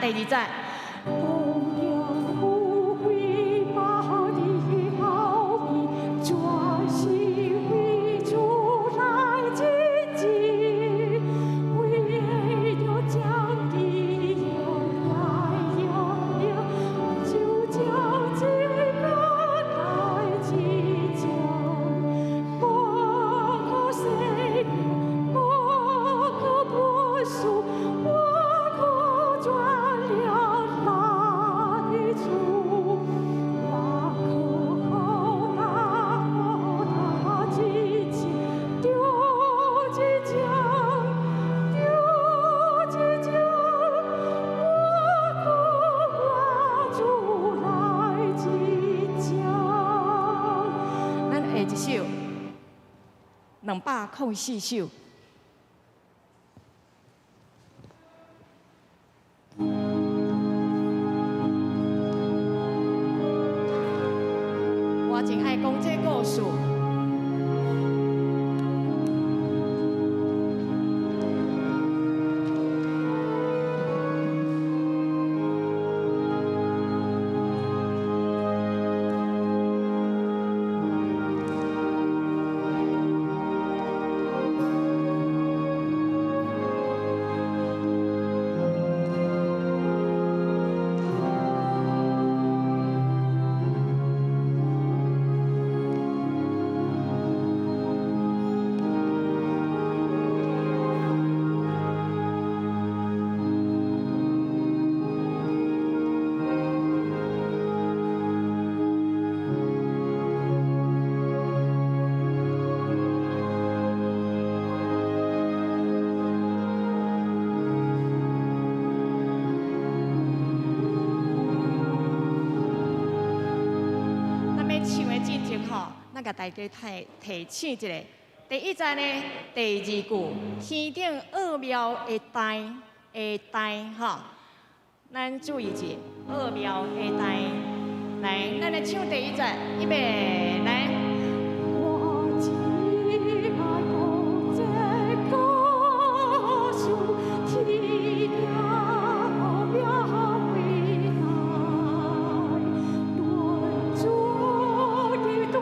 第二節。公羊有回報的奧秘，專心為主來精進，為著將的恩愛養就將這個來計較，無可赦免，無可駁恕，我可轉了來主，我可好大好大激情，丟幾將，丟幾將，我可掛主來計較。咱下一首204首。我真愛講這故事。咱欲唱的進前吼，咱共大家提提醒一下。第一節呢，第二句，天頂奧妙的代的代吼，咱注意者，奧妙的代。來，咱來唱第一節，預備，來。我只愛講這故事，天頂奧妙偉大，論主的大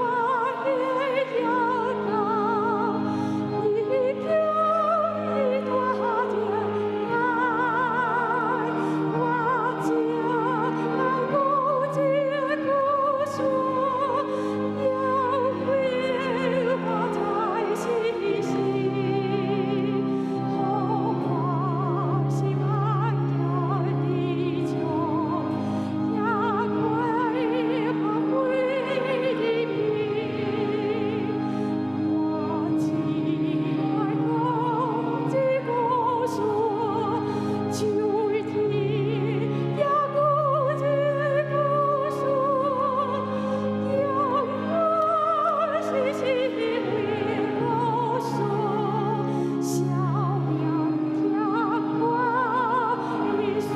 的恩膏，一片一大的愛，我只愛講這故事，因為我在心心，予我心愛的救，也歸寶貴的命。我只愛講這故事，求天也講這故事，讓我細心為故事，笑臉聽我的訴。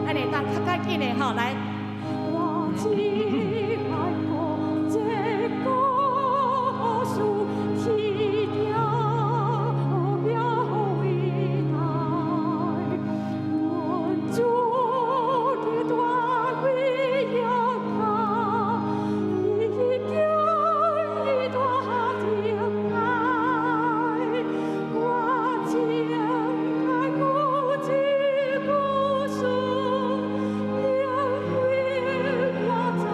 咱會當較較緊的吼，來。我只愛講這故事，天頂奧妙偉大，論主的大偉恩膏，一片一大的愛，我只愛講這故事，因為我在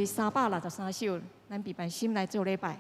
詩363首，咱彼辦心來做禮拜。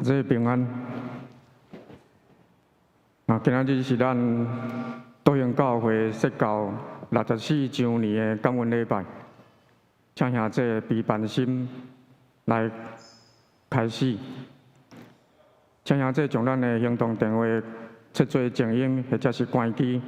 這平安。啊，今仔日是咱道興教會設教64週年的感恩禮拜，請兄弟悲辦心來開始。請兄弟將咱的行動電話設做靜音或者是關機。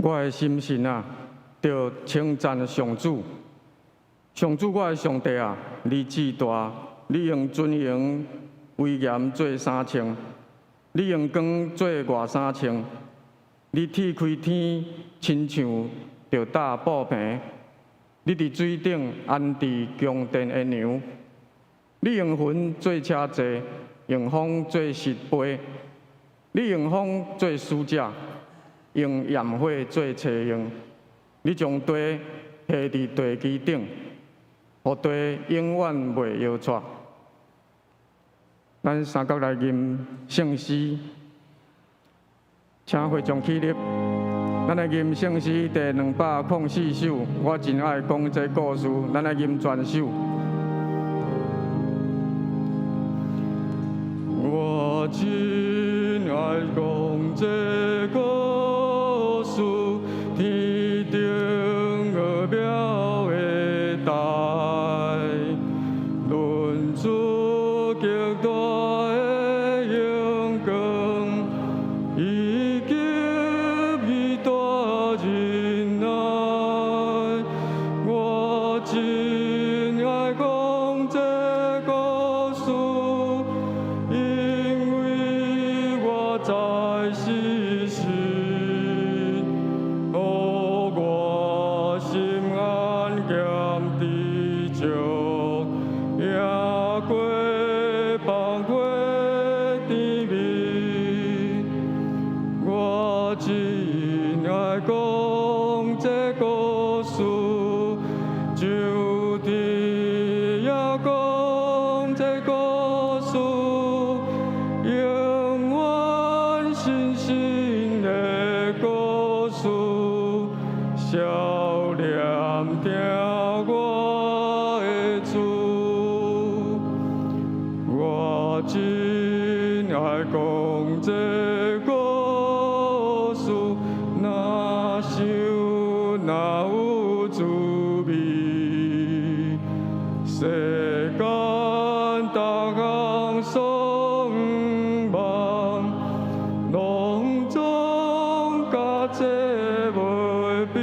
我的心神啊，著稱讚上主，上主我的上帝啊，你至大，你用尊榮威嚴做衫穿，你用光做外衫穿，你鐵開天，親像著搭布棚，你佇水頂安置宮殿的梁，你用雲做車座，用風做石杯，你用風做使者，用炎火做車轅，你將地下佇地基頂，予地永遠袂搖掣。咱三角來吟聖詩，請會眾起立。咱來吟聖詩第204首，我真愛講這故事，咱來吟全首。我真愛講這故事，天頂奧妙的代，論主極大的榮光，以及伊大仁愛。我真愛講這故事，因為我知是神，予我心安兼知足，贏過放過甜蜜。我真愛講這故事，就佇遐講這故事，永遠新新的故事，少年聽我的主。我真愛講這故事，若想若有滋味，世間逐項所望，攏總佮這袂比。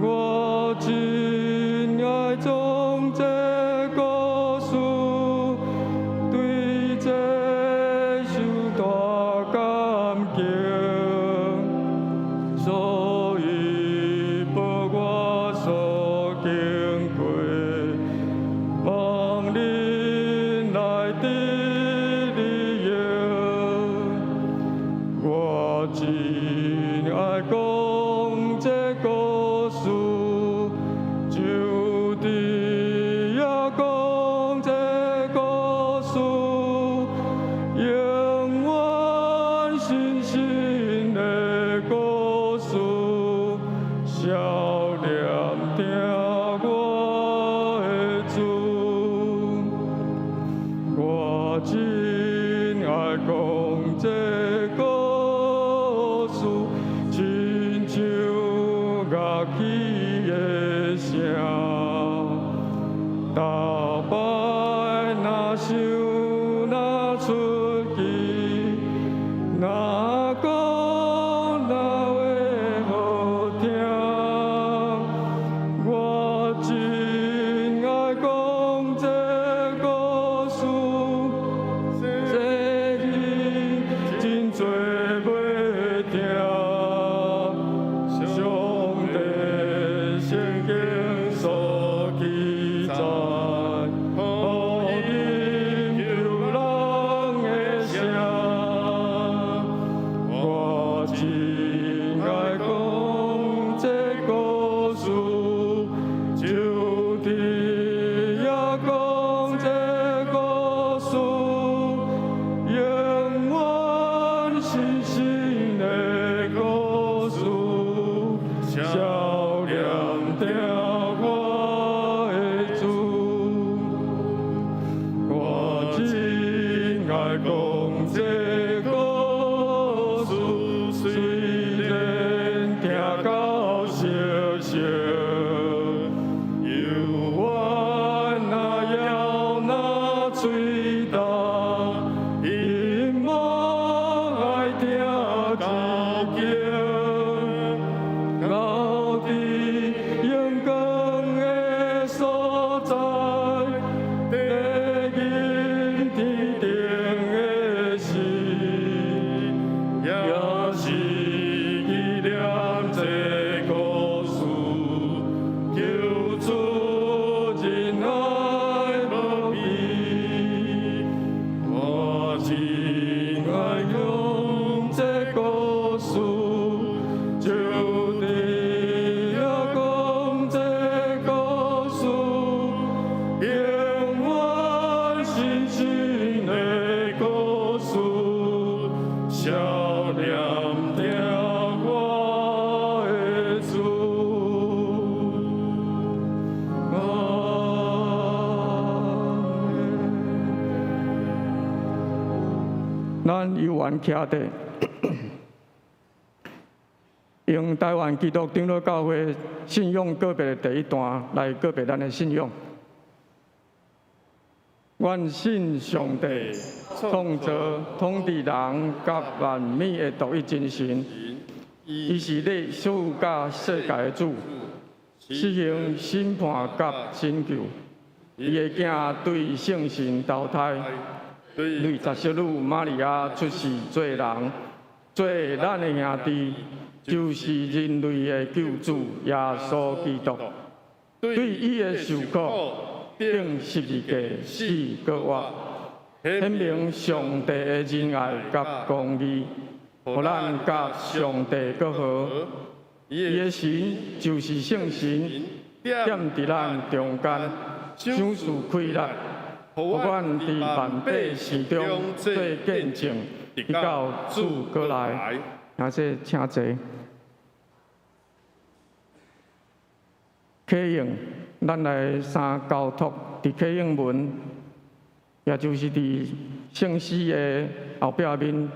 我真愛講這故事，對這受大感激，所以報我所經過，望恁來得利益。我真愛講這故事，就佇遐講這故事，永遠新新的故事，少年聽我的主。我真愛講這故事，親像樂器的聲。逐擺若想若出奇，若講若話好聽。我真愛講這故事，世人真濟袂聽。上帝聖經所記載，福音救人的聲。我真愛講這故事，就佇遐講這故事，永遠新新的故事，少年聽我的主。我真愛講這故事，雖然聽到熟熟，猶原若枵若喙焦，音樂愛聽一經，到佇榮光的所在，第吟天頂的詩，也是紀念這故事。咱有緣徛佇用台灣基督長老教會信仰告白的第一段來告白咱的信仰。阮信上帝，創造統治人佮萬物的獨一真神，伊是歷史佮世界的主，施行審判佮拯救。伊的囝對聖神投胎，對雜小女瑪利亞出世做人，做咱的兄弟，就是人類的救主耶穌基督。對伊的受苦，釘十字架死閣活，顯明上帝的仁愛佮公義，予咱佮上帝閣和。伊的神就是聖神，踮佇咱中間，賞賜氣力，予阮佇萬百姓中做見證，直到主閣來。兄弟請坐。啟應，咱來三交託佇啟應門，也就是佇聖詩的後壁面，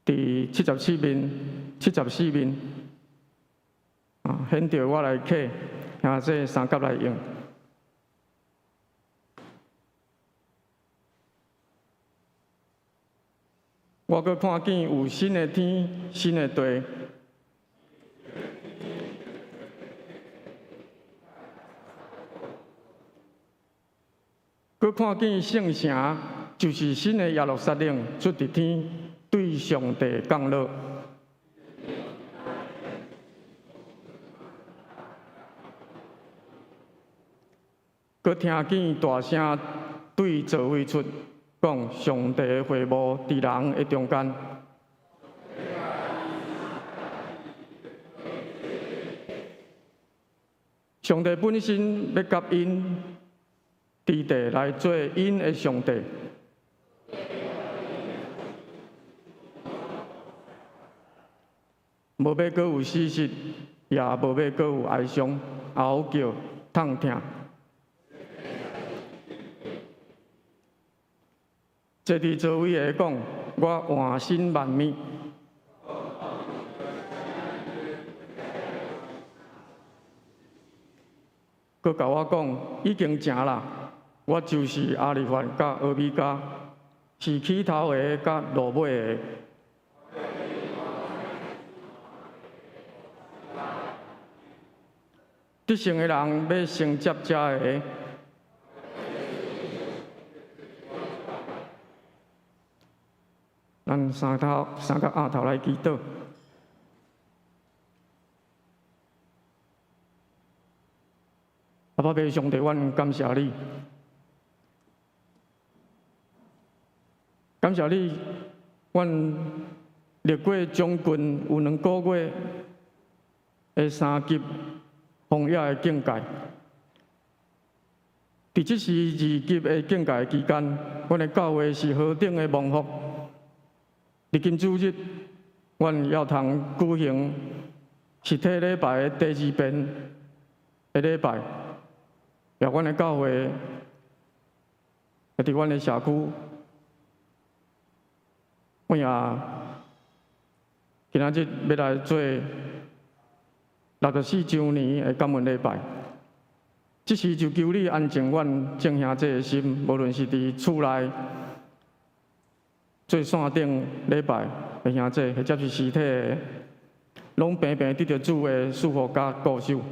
佇77面、74面，啊，現著我來啟，兄弟三甲來應。我閣看見有新的天、新的地。閣看見聖城，就是新的耶路撒冷，出佇天，對上帝降落。閣聽見大聲對座位出，講上帝的會幕佇人的中間。上帝本身欲佮𪜶佇地來做𪜶的上帝。無欲閣有死屍，也無欲閣有哀傷、哀叫、痛疼。坐佇座位的講，我換新萬物。閣共我講，已經成啦，我就是阿力法佮俄米伽，是起頭的佮落尾的。得勝的人欲承接這个。咱三頭三個額頭來祈禱。阿爸父上帝，阮感謝你，感謝你，阮歷過將近有2個月的三級防疫的警戒。佇這時二級的警戒期間，阮的教會是何等的蒙福。佇今主日，阮猶通舉行實體禮拜的第二遍的禮拜，也阮的教會，也佇阮的社區，阮也今仔日欲來做64週年的感恩禮拜。這時就求你安靜阮眾兄弟的心，無論是佇厝內做線頂禮拜的兄弟，或者是實體的，攏平平得著主的祝福佮顧守。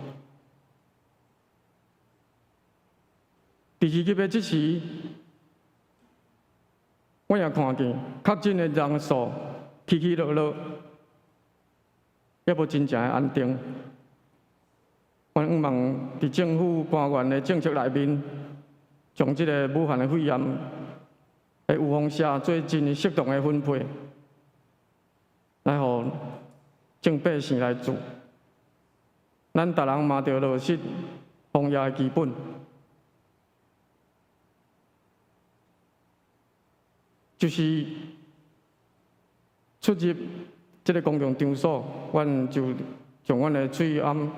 佇二級的這時，我也看見確診的人數起起落落，猶無真正的安定。我向望佇政府官員的政策內面，將這个武漢的肺炎的預防射做真適當的分配，來予眾百姓來做。咱逐人嘛著落實防疫的基本，就是出入這个公共場所，阮就將阮的喙罨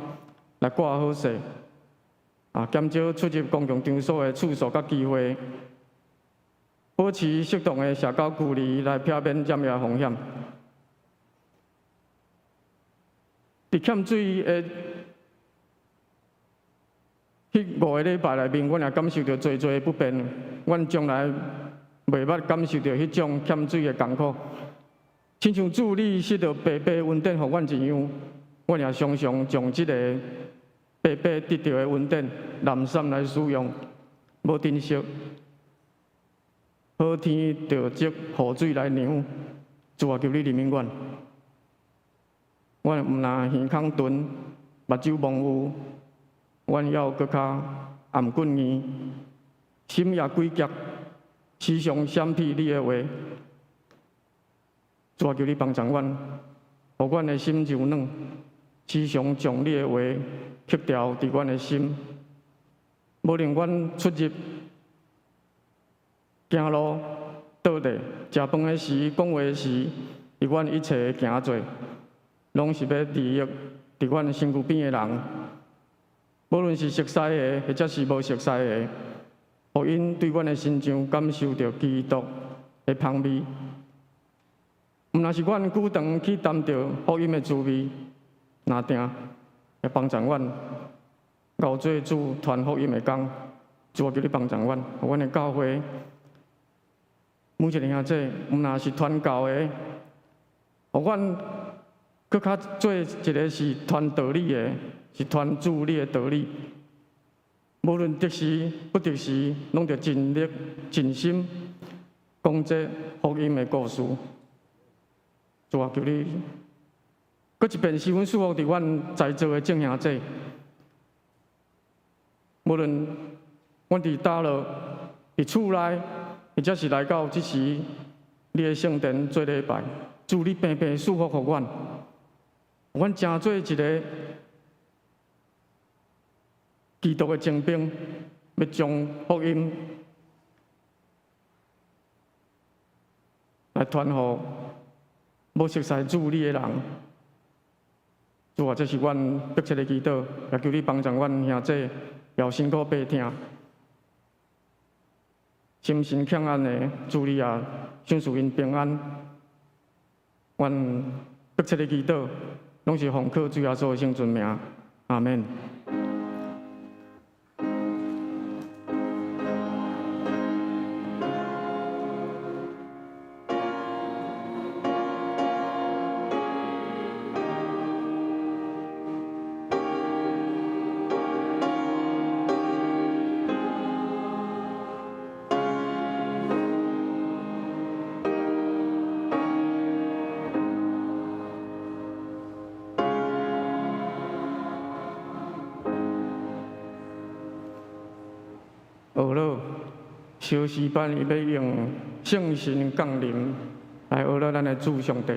來掛好勢，啊，減少出入公共場所的次數佮機會。保持適當的社交距離來避免染疫風險。佇欠水的彼5個禮拜內面，阮也感受著濟濟的不便。阮從來袂捌感受著彼種欠水的艱苦。親像主你失著白白恩典予阮一樣，阮也常常將這个白白得著的恩典濫散來使用，無珍惜。好天著積雨水來量，主啊，求你憐憫阮。阮毋但耳孔鈍，目睭蒙霧，阮猶閣較頷頸硬，心也詭狹，時常閃避你的話。主啊，求你幫助阮，予阮的心柔軟，時常將你的話刻牢佇阮的心。無論阮出入、行路、倒地、食飯的時、講話的時，佇阮一切的行做，攏是欲利益佇阮身軀邊的人。無論是熟似的，或者是無熟似的，予𪜶對阮的身上感受著基督的芳味。毋但是阮久長去擔著福音的滋味，若定會幫助阮熬做主傳福音的工。主啊，求你幫助阮，予阮的教會每一个兄弟，毋但是傳教的，予阮閣較做一个是傳道理的，是傳主你的道理。無論得時不得時，攏著盡力盡心講這福音的故事。主啊，求你閣一遍施恩賜福佇阮在座的眾兄弟，無論阮佇佗落、佇厝內，或者是來到這時你的聖殿做禮拜，主你平平賜福予阮，阮成做一个基督的精兵，欲將福音來傳予無熟似主你的人。主啊，這是阮迫切的祈禱，也求你幫助阮兄弟，也辛苦百疼，心神欠安的，主你也賞賜𪜶平安。阮迫切的祈禱，攏是奉靠主耶穌的聖尊名，阿們。學了小詩班，伊欲用聖神降臨來學了咱的主上帝。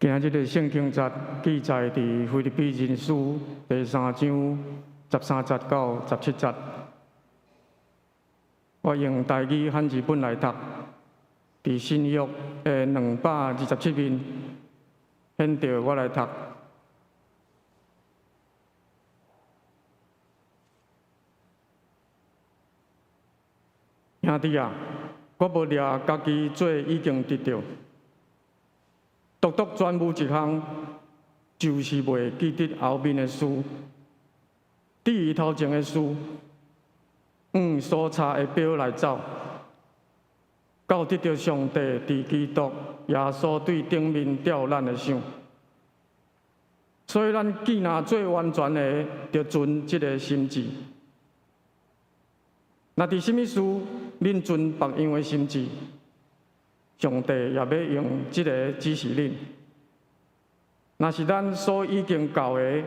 今日的聖經節記載佇腓立比人書第三章13節到17節。我用台語漢字本來讀，佇新約的227面，現在我來讀。兄弟啊，我無掠家己做已經得著，獨獨專無一項，就是袂記得後面的事，至於頭前的事，按所差的標來走，到得著上帝佇基督耶穌對頂面吊咱的賞。所以咱既若做完全的，著存這个心志。若佇啥物事，恁存別樣的心志，上帝也欲用這个指示恁。若是咱所已經到的，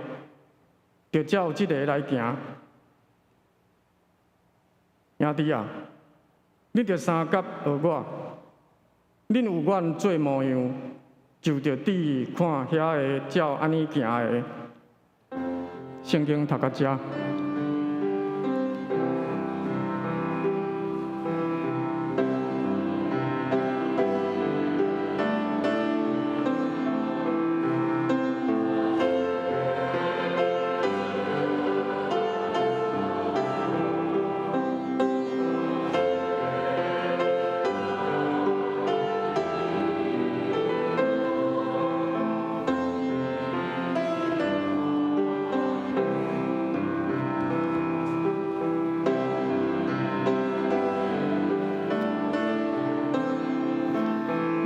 就照這个來行。兄弟啊，恁著相佮學我，恁有阮做模樣，就著注意看遐个照按呢行的。聖經讀到遮。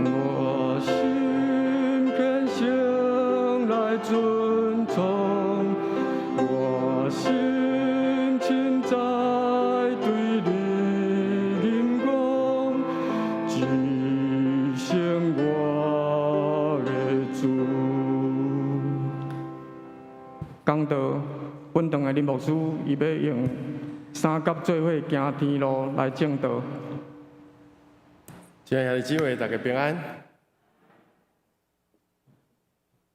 我心虔誠來尊崇，我心凊彩對你吟講，至聖我的主。講道，本堂的林牧師伊欲用三甲做伙行天路來證道。親愛的姊妹，大家平安。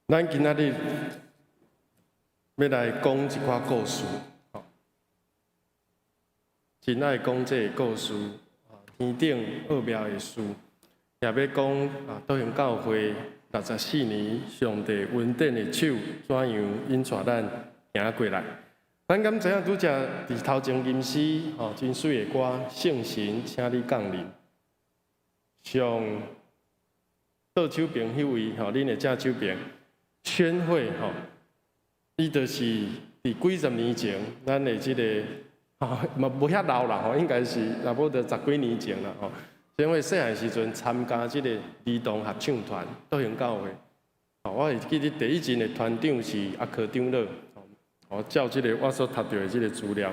咱今仔日欲來講一寡故事，真愛講這个故事，天頂奧妙的事，也欲講啊，道行教會64年上帝恩典的手怎樣引帶咱行過來。咱敢知影拄才佇頭前吟詩，吼，真媠的歌，聖神請你降臨。上倒手邊彼位，吼，恁的正手邊，宣慧，吼，伊就是佇幾十年前，咱的這个，吼，嘛無遐老啦，吼，應該是差不多十幾年前啦，吼。宣慧細漢時陣參加這個兒童合唱團，道行教會，吼，我會記得第一任的團長是阿柯長老，我照這个我所讀著的這个資料，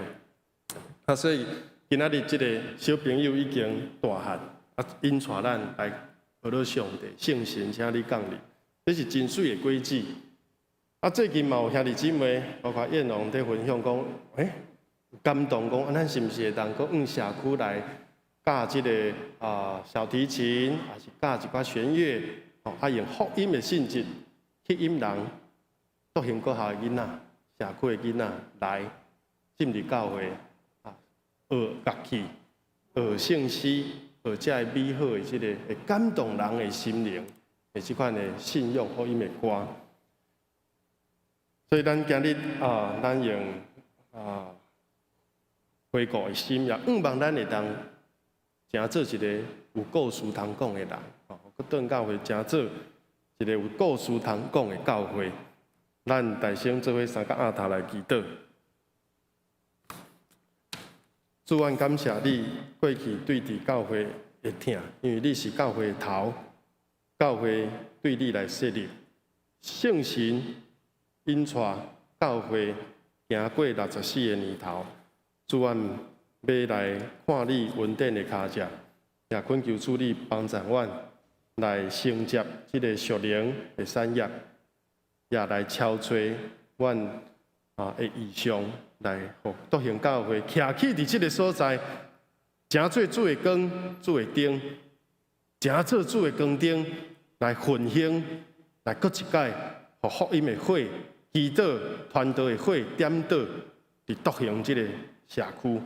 啊，所以今仔日這个小朋友已經大漢。啊，引帶咱來學做上帝聖神，請你降臨，這是真媠的果子。啊，最近嘛有兄弟姊妹，包括燕龍佇分享講，欸，感動講，啊，咱是毋是會當閣往社區來教這个啊小提琴，抑是教一寡弦樂，吼，啊，用福音的性質吸引人，篤行國校的囡仔、社區的囡仔來進入教會，啊，學樂器、學聖詩。學這个美好的這个會感動人的心靈的這款的信仰福音的歌，所以咱今日啊，咱用啊悔過的心，也向望咱會當成做一個有故事通講的人，吼，閣轉教會成做一個有故事通講的教會。咱大聲做伙三個阿頭來祈禱。主，阮感謝你過去對佇教會的疼，因為你是教會的頭，教會對你來設立，聖神引帶教會行過64个年頭，主，阮欲來看你恩典的跤跡，也懇求主你幫助阮來承接這个屬靈的產業，也來超揣阮啊的異象。來，予篤行教會徛起佇這个所在，成做主的光、主的燈，成做主的光燈，來奮興來閣一擺，予福音的火、祈禱、傳道的火點著，佇獨行這个社區。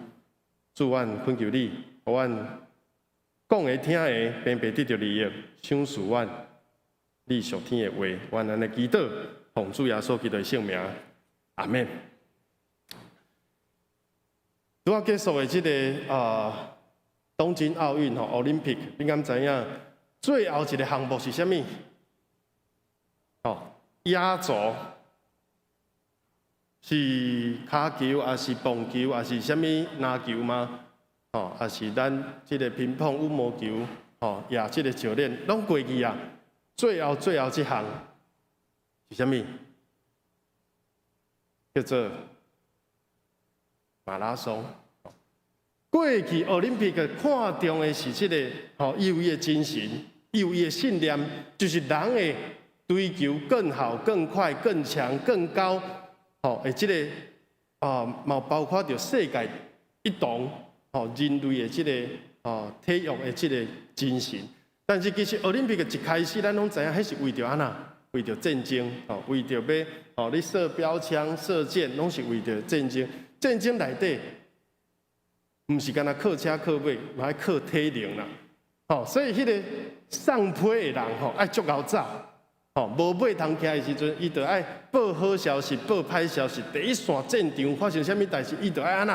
主，阮懇求你，予阮講的、聽的，平白得著利益，賞賜阮你屬天的話，阮按呢祈禱，奉主耶穌基督的聖名，阿門。拄仔結束的這个東京奧運吼，奧林匹克，你敢知影？最後一个項目是啥物？吼，壓軸是跤球，抑是棒球，抑是啥物籃球嗎？吼，抑是咱這个乒乓羽毛球，吼，也這个石鏈攏過去啊。最後最後這項是啥物？叫做馬拉松。過去奧林匹克看重的是這个吼，伊有伊的精神，伊有伊的信念，就是人會追求更好、更快、更強、更高，吼，的這个啊，嘛包括著世界一同吼人類的這个體育的這个精神。但是其實奧林匹克一開始，咱攏知影，彼是為著按怎？為著戰爭，吼，為著欲吼你射標槍、射箭，攏是為著戰爭。戰爭內底，毋是干焦靠車靠馬，嘛愛靠體能啦。吼，所以彼个送批的人吼，愛足𠢕走，吼，無馬通騎的時陣，伊就愛報好消息、報歹消息。第一線戰場發生啥物代誌，伊就愛按怎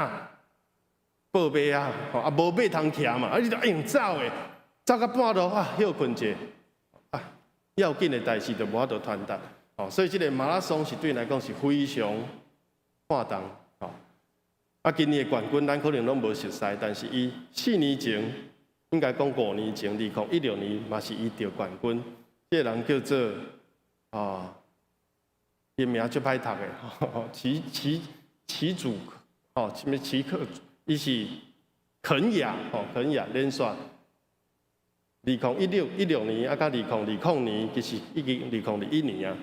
報馬啊，吼啊無馬通騎嘛，啊你就愛用走的，走到半路啊，歇睏者，啊要緊的代誌就無法度傳達。吼，所以這个馬拉松是對𪜶來講是非常看重。吼，啊今年的冠軍咱可能攏無熟似，但是伊4年前，應該講5年前，2016年嘛是伊得冠軍。這个人叫做啊，伊名足歹讀的，齊齊齊祖，吼，啥物齊克，伊是肯亞，吼，肯亞連續2016、16年啊，佮2020年，其實已經2021年啊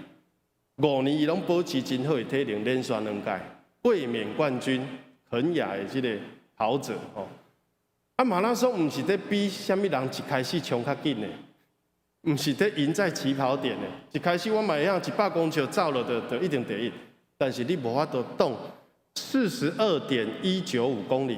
，5年伊攏保持真好的體能，連續兩屆衛冕冠軍，肯亞的這个跑者，吼。啊，馬拉松毋是咧比啥物人一開始衝較緊的，毋是咧贏在起跑點的。一開始我嘛會曉100公尺走落就一定第一，但是你無法度擋42.195公里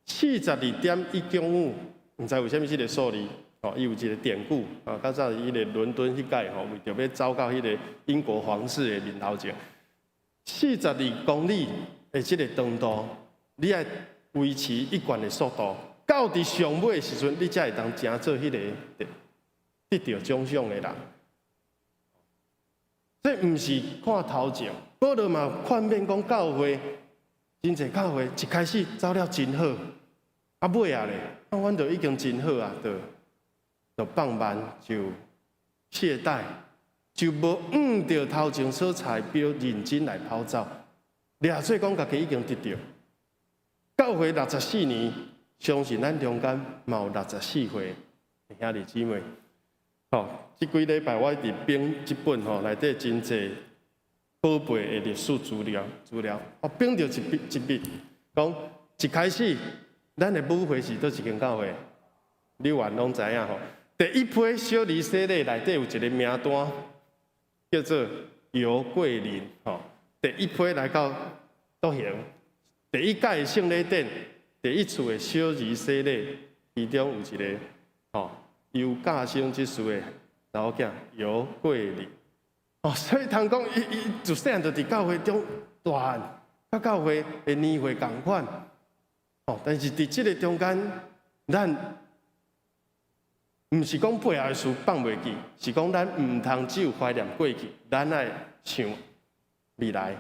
，42.195，毋知為啥物這个數字，哦，伊有一个典故啊，較早彼个倫敦彼屆吼，為著欲走到彼个英國皇室的面頭前，42公里的這个長度，你愛維持一貫的速度。到佇上尾的時陣，你才會當成做彼个得著獎賞的人。這毋是看頭前，保羅嘛勸勉講教會，真濟教會一開始走了真好，啊尾仔咧，啊阮就已經真好啊，就放慢，就懈怠，就無按著頭前所設標認真來跑走。掠做講家己已經得著。教會64年。相信咱中間嘛有64歲的兄弟姊妹。吼，這幾禮拜我一直編這本吼，內底真濟寶貝的歷史資料資料。我編著一筆一筆，講一開始咱的母會是佗一間教會，你原攏知影吼。第一批小兒洗禮內底有一个名單，叫做尤桂林吼。第一批來到獨行，第一屆的聖禮典。第一次的小兒洗禮，其中有一个吼尤教生執事的查某囝尤桂林，哦，所以通講伊伊自細漢就佇教會中大漢，佮教會的年歲仝款，哦，但是佇這个中間，咱毋是講背後的事放袂記，是講咱毋通只有懷念過去，咱愛想未來，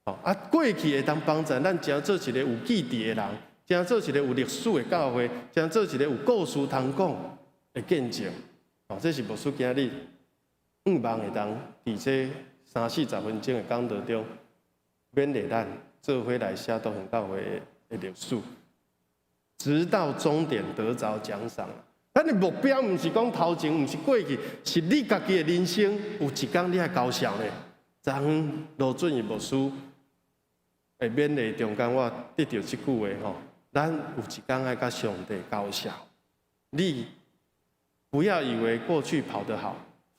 哦，啊，過去會當幫助咱成做一个有記憶的人。成做一个有歷史的教會，成做一个有故事通講的見證。哦，這是牧師今日向望會當佇這三四十分鐘的講道中，勉勵咱做伙來寫獨行教會的歷史，直到終點得著獎賞。咱的目標毋是講頭前，毋是過去，是你家己的人生有一天你愛交數呢。昨昏羅俊義牧師的勉勵中間，我得著這句話吼。咱有一天愛佮上帝交數。你不要以為過去跑得好，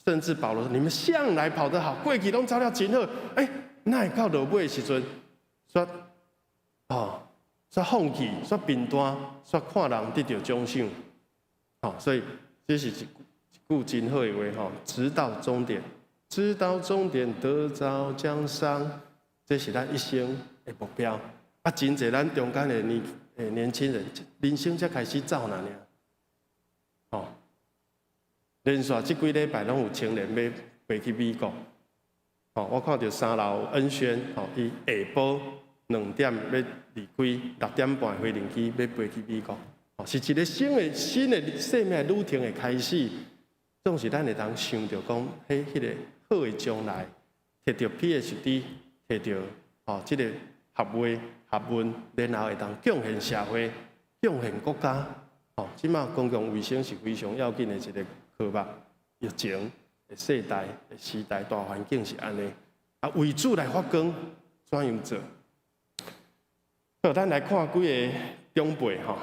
甚至保羅說：你們向來跑得好，過去攏走了真好。欸，哪會到落尾的時陣，煞哦，煞放棄，煞貧惰，煞看人得著獎賞。吼，所以這是一句真好的話吼，直到終點，直到終點得著獎賞，這是咱一生的目標。啊，真濟咱中間的年輕人，人生才開始走爾爾。吼，連續這幾禮拜攏有青年欲飛去美國。吼，我看著三樓恩軒，吼，伊下晡2點欲離開，6點半飛行機欲飛去美國。吼，是一個新的生命旅程的開始。總是咱會當想著講，彼個好的將來，摕著 PhD，摕著吼這個學位學問，然後會當貢獻社會、貢獻國家。吼，這馬公共衛生是非常要緊的一個科目。疫情的世代的時代大環境是按呢，啊，為主來發光，怎樣做？好，咱來看幾个長輩吼，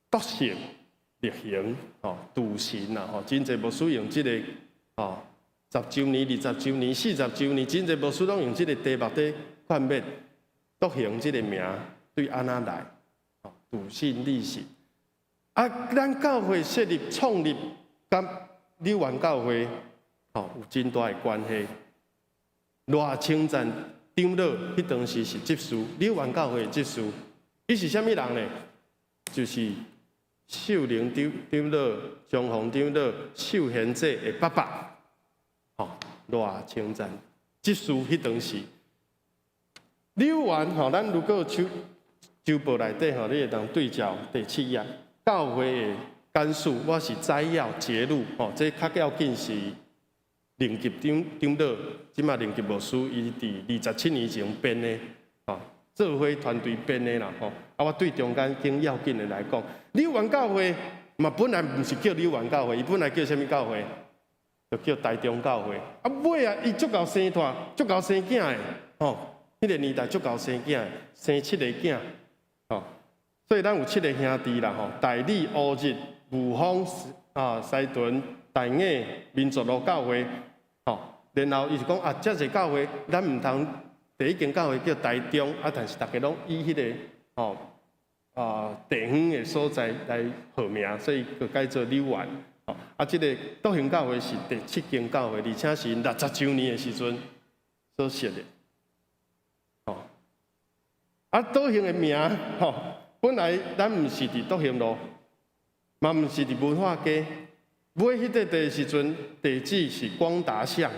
篤信力行吼，篤信啦吼，真濟牧師用這个吼，10週年、20週年、40週年，真濟牧師攏用這个題目佇勸勉篤行這个名對按怎來？吼，篤信力行。啊，咱教會設立創立佮柳園教會吼有真大的關係。賴清贊長老彼當時是執事，柳園教會的執事，伊是啥物人呢？就是秀玲長老、張宏長老、秀賢姐的爸爸。吼，賴清贊執事彼當時，柳園吼，咱如果手周報內底吼，你會當對照第七頁。教會的簡史，我是摘要節錄，吼，這較要緊是靈級長老，這馬靈級牧師，伊佇27年前編的，吼，做伙團隊編的啦，吼。啊，我對中間經要緊的來講，柳園教會嘛本來毋是叫柳園教會，伊本來叫啥物教會？就叫台中教會。啊，尾啊，伊足𠢕生湠，足𠢕生囝的，吼，彼个年代足𠢕生囝，生七个囝，吼。所以咱有七个兄弟啦，吼，大理、烏日、霧峰、啊西屯、大雅、民族路教會，吼，然後伊就講啊，遮濟教會，咱毋通第一間教會叫台中，啊，但是逐家攏以彼个吼啊地方的所在來號名，所以就改做柳園。吼，啊，這個篤行教會是第七間教會，而且是60週年的時陣所設的。吼，啊，篤行的名，吼。本來咱毋是佇篤行路，嘛毋是佇文化街，買彼塊地的時陣，地址是光達巷。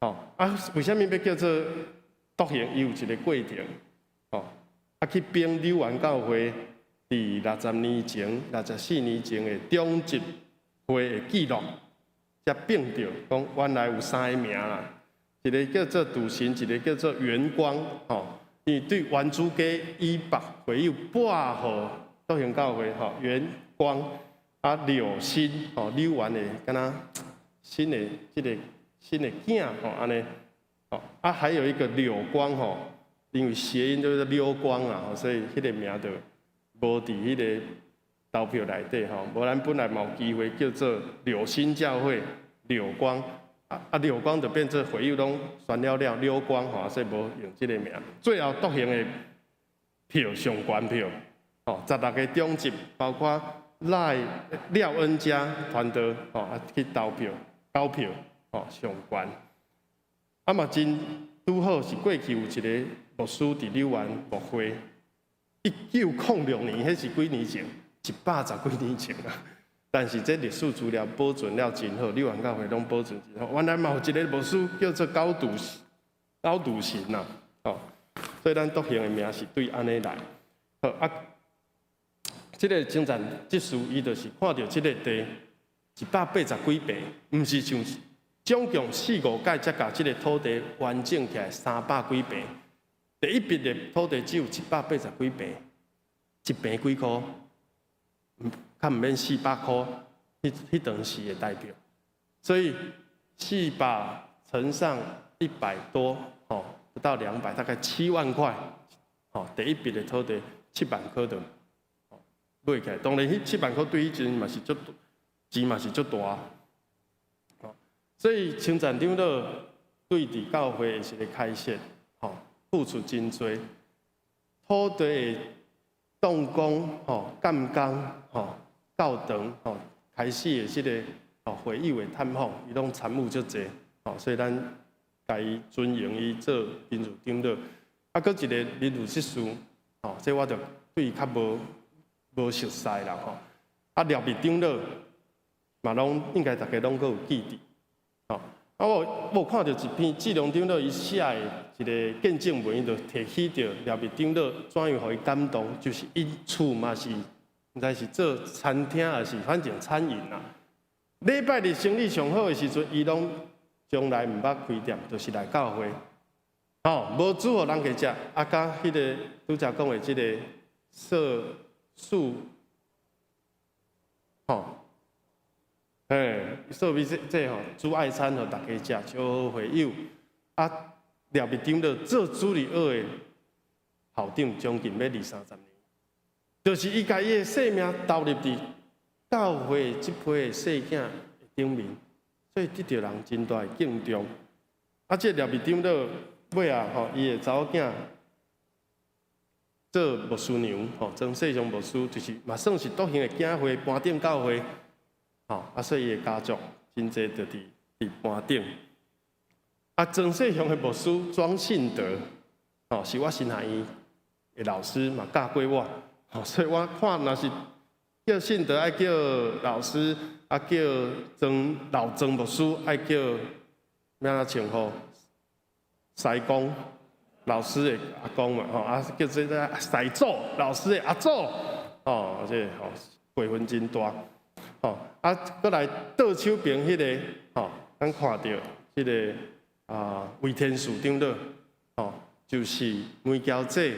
吼，啊，為啥物欲叫做篤行？伊有一個過程。吼，啊，去稟柳園教會佇60年前、64年前的長執會的記錄，才稟著講原來有三个名啦，一个叫做篤信，一个叫做元光，吼。因為對原主街以北會友撥予篤行教會吼，元光啊柳新吼，柳園的敢若新的這个新的囝吼按呢吼啊還有一個柳光吼，因為諧音就是溜光啊，所以彼个名就無佇彼个投票內底吼，無咱本來嘛有機會叫做柳新教會柳光。啊，柳光就變做會友攏選了了柳光吼，所以無用這个名。最後篤行的票上懸票，吼，16个長執，包括賴廖恩嘉團隊，吼啊去投票，投票，吼上懸。啊嘛真拄好是過去有一个牧師佇柳園牧會，1906年，彼是幾年前？110幾年前啊。但是這歷史資料保存了真好，柳園教會攏保存真好。原來嘛有一个牧師叫做高篤高篤神啦，吼，所以咱篤行的名是對按呢來。好啊，這个精湛執事伊就是看著這个地180幾坪，毋是像總共四五屆才共這个土地完整起來300幾坪。第一筆的土地只有180幾坪，一坪幾箍？較毋免400箍，彼當時的代表，所以400乘上100多，吼，不到200，大概7萬塊，吼，第一筆的土地7萬塊就買起來。當然，彼7萬塊對彼陣嘛是足錢嘛是足大。所以稱讚長老對佇教會的一个開設，吼，付出真濟，土地的動工，吼，監工，吼，教堂，吼，開始的這个吼會友的探訪，伊攏參與足濟，吼，所以咱共伊尊榮伊做榮譽長老。啊，閣一个榮譽執事，吼，這我就對伊較無無熟似啦，吼。啊，廖碧長老嘛，攏應該逐家攏閣有記佇，吼。啊，我有看著一篇志良長老伊寫的一个見證文，伊就提起著廖碧長老怎樣予伊感動，就是𪜶厝嘛是，毋知是做餐廳抑是反正餐飲啦。禮拜日生意上好的時陣，伊攏從來毋捌開店，就是來教會。吼，無煮予人家食，啊，佮彼个拄才講的這个素素，吼，嘿，素米這這吼煮愛餐予大家食，招會友。啊，廖碧長老做主日學的校長，將近欲二三十年，就是伊共伊的性命投入佇教會這批的細囝的頂面，所以得著人真大的敬重。啊，這廖碧長老尾仔吼，伊的查某囝做牧師娘，吼，曾世雄牧師，就是嘛算是獨行的教會，盤頂教會，吼，啊，所以伊的家族真濟就佇佇盤頂。啊，曾世雄的牧師莊信德，吼，是我神學院的老師嘛，教過我，吼，所以我看若是叫信德愛叫老師，啊叫曾老曾牧師愛叫欲按怎稱呼？師公老師的阿公嘛，吼啊叫這個師祖老師的阿祖，吼，這吼輩分真大，吼啊，閣來倒手邊彼个，吼，咱看著這个啊魏天樹長老，吼，就是梅嬌姐、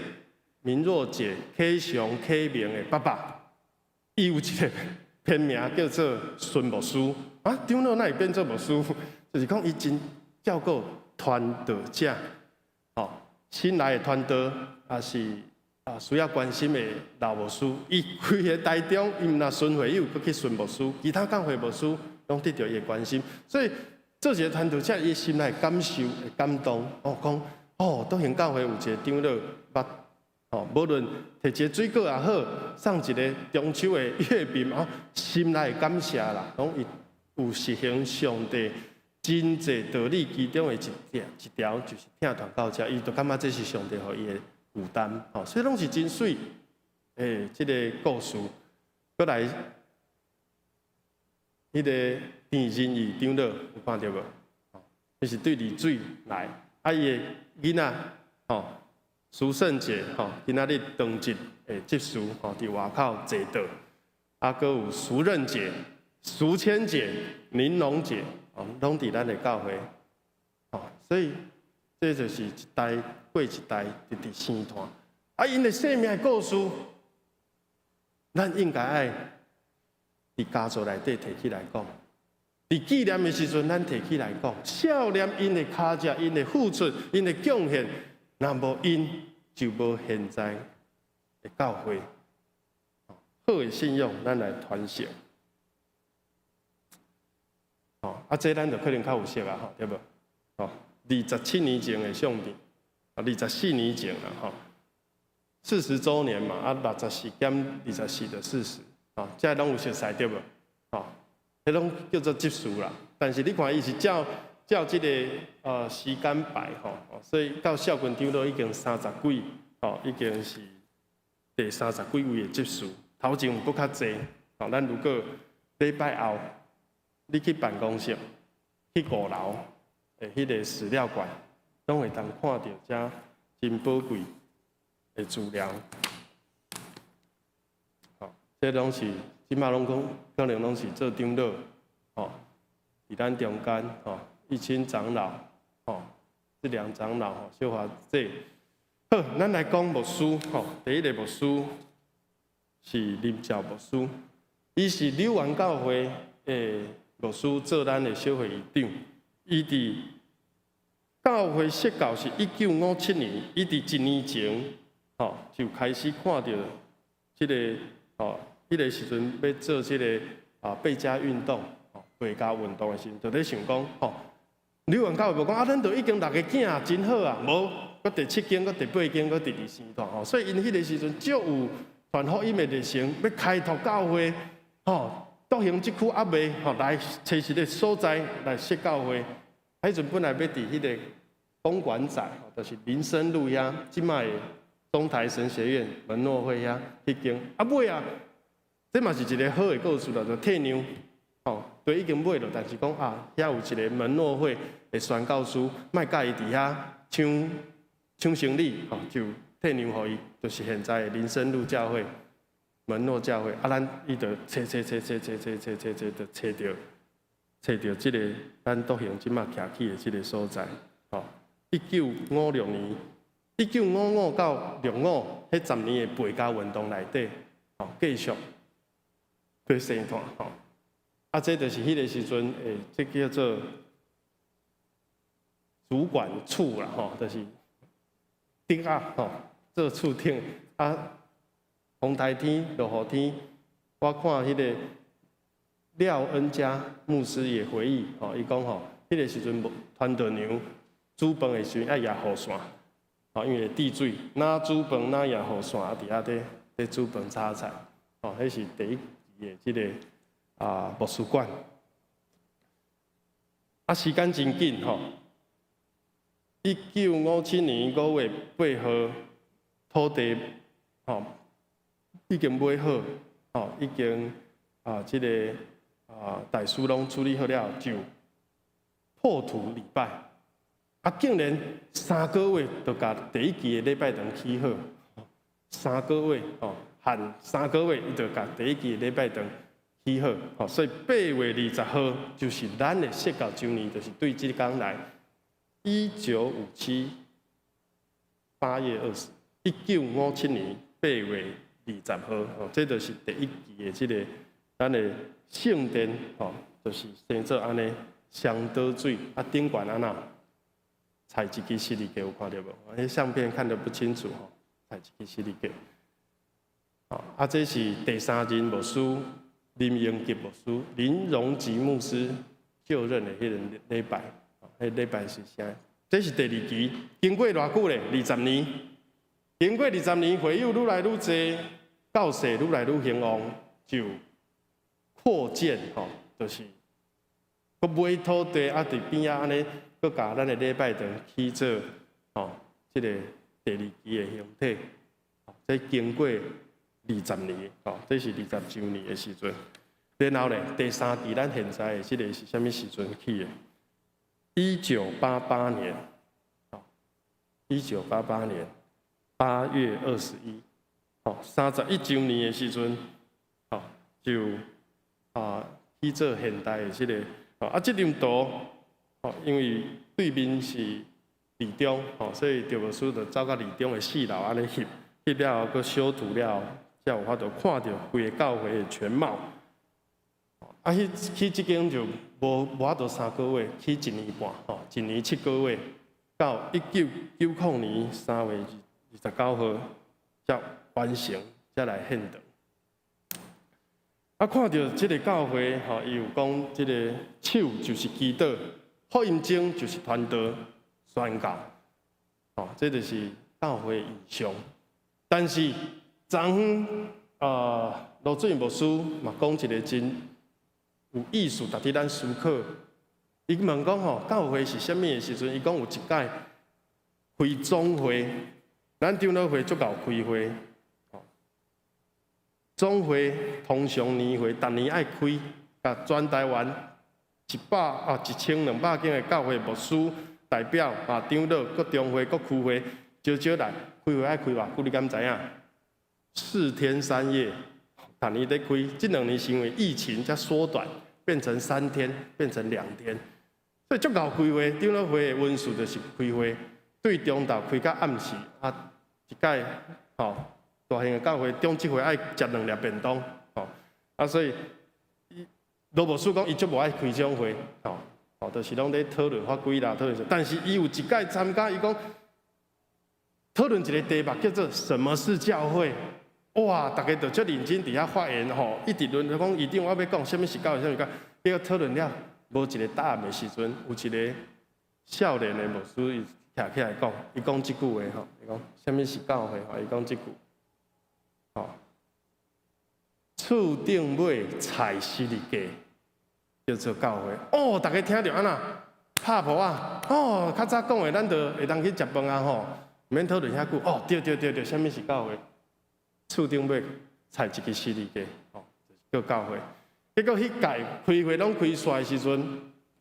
明若姐、啟祥、啟明的爸爸，伊有一个偏名叫做孫牧師，啊，長老哪會變做牧師？就是講伊真照顧傳道者，吼，新來的傳道，抑是啊需要關心的老牧師，伊規个台中，伊毋若巡會友，閣去巡牧師，其他教會牧師攏得著伊的關心，所以做一個傳道者，伊心內感受會感動，哦，講哦，獨行教會有一個長老捌，吼，無論提一個水果也好，送一個中秋的月餅啊，心內感謝啦，講伊有實行上帝真濟道理其中的一條一條，就是疼傳道者，伊就感覺這是上帝予伊的負擔，吼，所以攏是真媠，欸，這个故事，閣來，彼个田仁義長老有看著無？伊是對麗水來，啊，伊的囡仔，吼，蘇勝傑，吼，今仔日當值的執事，吼，佇外口坐道，啊，閣有蘇任姐、蘇千姐、玲瓏姐，哦，攏佇咱的教會，吼，所以這就是一代過一代，直直生傳。啊，𪜶的生命的故事，咱應該愛佇家族內底提起來講，佇紀念的時陣，咱提起來講，少年𪜶的跤跡、𪜶的付出、𪜶的貢獻，若無𪜶就無現在的教會。好的信仰，咱來傳承。哦，啊，這咱就可能較有熟啊，吼，對無？哦，27年前的相片，啊，24年前啦，吼，40週年嘛，啊，64減24就四十，哦，這攏有熟似對無？哦，彼攏叫做執事啦。但是你看，伊是照照這个時間排吼，所以到少群長老已經三十幾，吼，已經是第三十幾位的執事。頭前有閣較濟，吼，咱如果禮拜後你去辦公室，去五樓的彼个史料館，攏會當看著遮真寶貴的資料。吼，這攏是這馬攏講，可能攏是做長老，吼，佇咱中間，吼，一清長老，吼，這兩長老，吼，小華姐。好，咱來講牧師，吼，第一个牧師是林兆牧師，伊是柳園教會的牧師，做咱的小會長。伊佇教會設教是1957年，伊佇一年前，吼，就開始看著這个，吼，彼个時陣欲做這个啊，背家運動，吼，背教運動的時陣，就咧想講吼，柳園教會無講啊，咱都已經六个囝真好啊，無，閣第七間、閣第八間、閣直直生大吼，所以𪜶彼个時陣足有傳福音的熱誠，欲開拓教會，吼，獨行這區猶未吼來揣一个所在來設教會。彼陣本來欲佇彼个公館仔，就是林森路遐，這擺的中台神學院門諾會遐彼間，啊尾啊，這嘛是一个好的故事啦，就退讓，吼，對已經買了，但是講啊，遐有一个門諾會的宣教師，莫佮意佇遐搶搶生意，吼，就退讓予伊，就是現在的林森路教會、門諾教會，啊，咱伊就揣揣揣揣揣揣揣揣揣，就揣著揣著這个咱獨行這擺徛起的這个所在，吼，1956年，1955到65彼10年的背教運動內底，吼，繼續去生團，吼，啊，這就是彼个時陣，欸，這叫做主管處啦，吼，就是頂啊，吼，做厝頂啊，風台天、落雨天，我看彼个廖恩嘉牧師也回憶，吼，伊講吼，彼个時陣無傳道娘煮飯的時陣愛舉雨傘，吼，因為會滴水，若煮飯若舉雨傘，啊，佇遐咧煮飯炒菜，吼，彼是第一期的這个啊牧師館。啊，時間真緊吼，1957年5月8號，土地吼已經買好，吼已經啊這个啊代書攏處理好了，就破土禮拜。啊，竟然3個月就共第一期的禮拜堂起好，三個月吼，限三個月，伊就共第一期的禮拜堂起好，吼，所以8月20號就是咱的設教週年，就是對這工來，1957 8月20，1957年8月20號，吼，這就是第一期的這个咱的聖殿，吼，就是生做按呢，雙倒水，啊頂懸按怎？踩一支十字架有看著無？彼相片看得不清楚吼，踩一支十字架。啊，這是第三任牧師林榮吉牧師、林榮吉牧師就任的彼个禮拜，彼禮拜是啥？這是第二期，經過偌久咧？二十年，經過二十年，會友愈來愈濟，教勢愈來愈興旺，就擴建吼，就是閣買土地啊，佇邊仔按呢，閣共咱的禮拜堂起做吼，這个第二期的形體，這經過二十年，吼，這是20週年的時陣。然後咧，第三期咱現在的這个是啥物時陣起的？一九八八年，1988年8月21，吼，31週年的時陣，吼，就啊起做現代的這个，啊，這張圖，吼，因為對面是二中，吼，所以趙牧師就走到二中的四樓按呢翕，翕了後閣修圖了後，才有法度看著規个教會的全貌。啊，彼起這間就無法度3個月，起一年半，吼，一年7個月，到1990年3月29號才完成，才來獻堂。啊，看著這个教會，吼，伊有講這个手就是祈禱，福音鐘就是傳道宣教，吼，這就是教會異象。但是昨昏啊，羅俊牧師嘛講一个真有意思，值得咱思考。伊問講吼，教會是啥物的時陣，伊講有一擺開總會，咱長老會足𠢕開會，總會通常年會，逐年愛開，共全台灣100啊1200間的教會牧師代表啊，長老各中會各區會，招招來開會愛開偌久？你敢知影？4天3夜，逐年咧開。這兩年是因為疫情才縮短，變成3天，變成2天。所以足𠢕開會，長老會的文書就是開會，對中晝開到暗時啊，一擺吼，大型的教會中執會愛食兩粒便當，吼啊，所以羅牧師講伊足無愛開這種會，吼，吼，就是攏咧討論法規啦，討論。但是伊有一擺參加，伊講討論一個題目叫做什麼是教會？哇，逐家就足認真佇遐發言吼，一直論講一定我欲講啥物是教會，啥物是教會。結果討論了無一個答案的時陣，有一個少年的牧師伊徛起來講，伊講這句話吼，伊講啥物是教會吼？伊講這句，吼，厝頂尾踩十字架叫做教會。哦，逐家聽著按怎拍噗仔？哦，較早講的，咱就會當去食飯啊吼，毋免討論遐久。哦，對對對對，啥物是教會？厝頂尾踩一支十字架，吼，叫教會。結果彼屆開會攏開煞的時陣，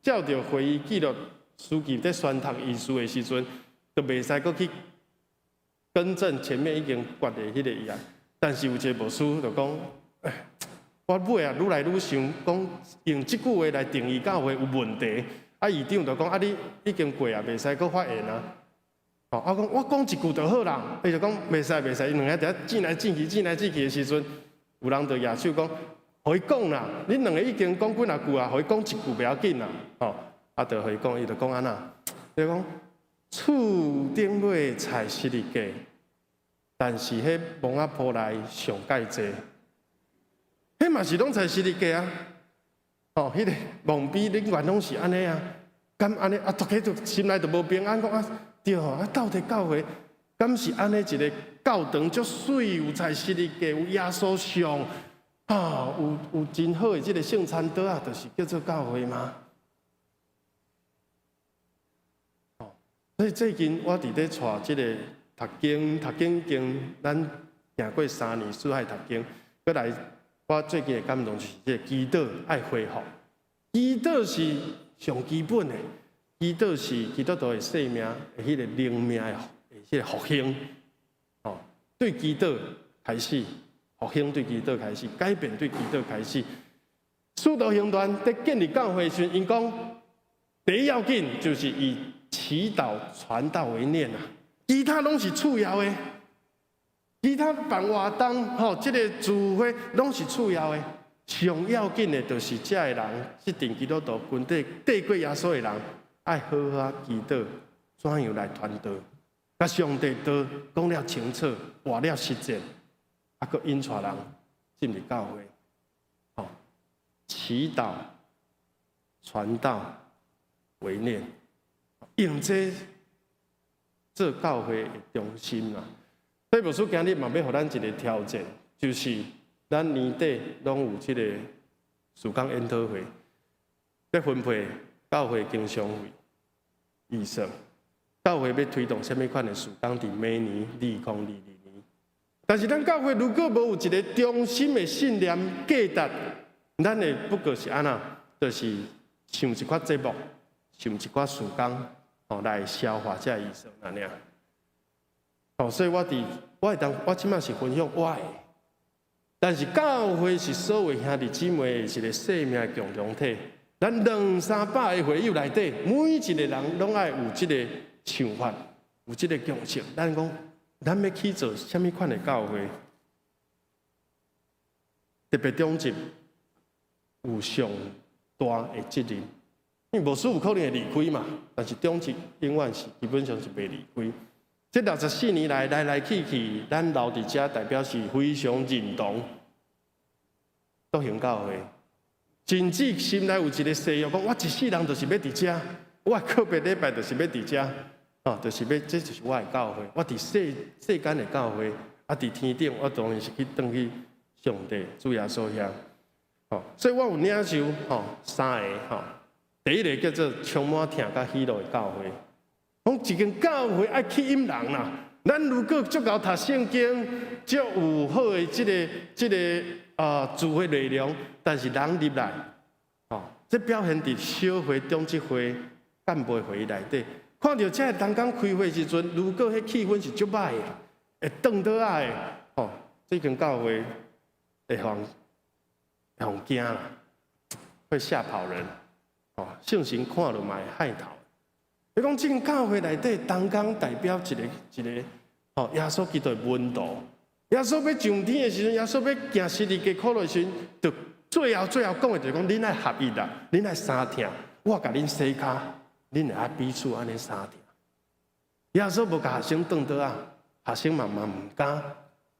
照著會議記錄，司儀佇宣讀議事的時陣，就袂使閣去更正前面已經決的彼個議案。但是有一個牧師就講：欸，我尾啊，愈來愈想講用這句話來定義教會有問題。啊，議長就講：啊，你已經過啊，袂使閣發言啊。吼，啊講我講一句就好啦。伊就講袂使袂使，𪜶兩个佇遐戰來戰去，戰來戰去的時陣，有人就舉手講，予伊講啦。恁兩個已經講幾若句啊，予伊講一句袂要緊啦。吼，啊，就予伊講，伊就講按怎？伊講厝頂尾踩十字架，但是彼墓仔埔內上蓋濟，彼嘛是攏踩十字架啊。吼，彼個墓碑頂懸攏是按呢啊，敢按呢啊？逐家就心內就無平安，講啊，對吼，啊，到底教會敢是按呢一個教堂足媠，有踩十字架，有耶穌像，啊，有真好的這個聖餐桌啊，就是叫做教會嗎？哦，所以最近我佇咧帶這個讀經，讀經經，咱行過3年四海讀經，閣來，我最近的感動就是這個祈禱愛恢復，祈禱是上基本的，祈禱是基督徒的生命的彼個靈命的彼個復興，哦，對祈禱開始，復興對祈禱開始，改變對祈禱開始。使徒行傳佇建立教會時，𪜶講第一要緊就是以祈禱傳道為念啊，其他攏是次要的。其他辦活動，吼，這個聚會攏是次要的。上要緊的，就是這个人，這陣基督徒群體綴過耶穌的人，愛好好祈禱，怎樣來傳道？共上帝道講了清楚，活了實踐，啊，閣引帶人進入教會。吼，祈禱、傳道為念，用這做教會的中心啊。所以牧師今日嘛欲予咱一个挑戰，就是咱年底攏有這個事工研討會，欲分配教會經常費預算，教會欲推動啥物款的事工？佇明年2022年，但是咱教會如果無有一個中心的信念價值，咱會不過是按怎？就是想一寡節目，想一寡事工，吼來消化這預算按呢。哦，所以我佇我會當，我這擺是分享我的，但是教會是所有兄弟姊妹的一個生命的共同體。咱兩三百个會友內底，每一個人攏愛有這個想法，有這個共識。咱講，咱欲去做啥物款的教會？特別長執有上大的責任，因為牧師有可能會離開嘛，但是長執永遠是基本上是袂離開。這64年來來來去去，咱留佇遮代表是非常認同篤行教會，甚至心內有一個誓約，講我一世人就是欲佇遮，我告別禮拜就是欲佇遮，哦，就是欲，這就是我的教會。我佇世世間的教會，啊，佇天頂，我當然是去轉去上帝主耶穌遐。哦，所以我有領受吼三个吼，第一個叫做充滿疼佮喜樂的教會。講一間教會愛吸引人啦，咱如果足𠢕讀聖經，足有好的這个這个啊聚會內容，但是人入來，吼，這表現佇小會、中執會、幹部會議內底，看著這个同工開會時陣，如果彼氣氛是足歹的，會轉倒來的，吼，這間教會會予人會予人驚啦，會嚇跑人，吼，聖神看著嘛會害逃。你講這間教會內底，同工代表一個一個，吼，耶穌基督的門徒。耶穌欲上天的時陣，耶穌欲行十字架苦路的時陣，就最後最後講的就是講，恁愛合一啦，恁愛相疼，我共恁洗跤，恁會愛彼此按呢相疼。耶穌無共學生轉桌仔，學生嘛嘛毋敢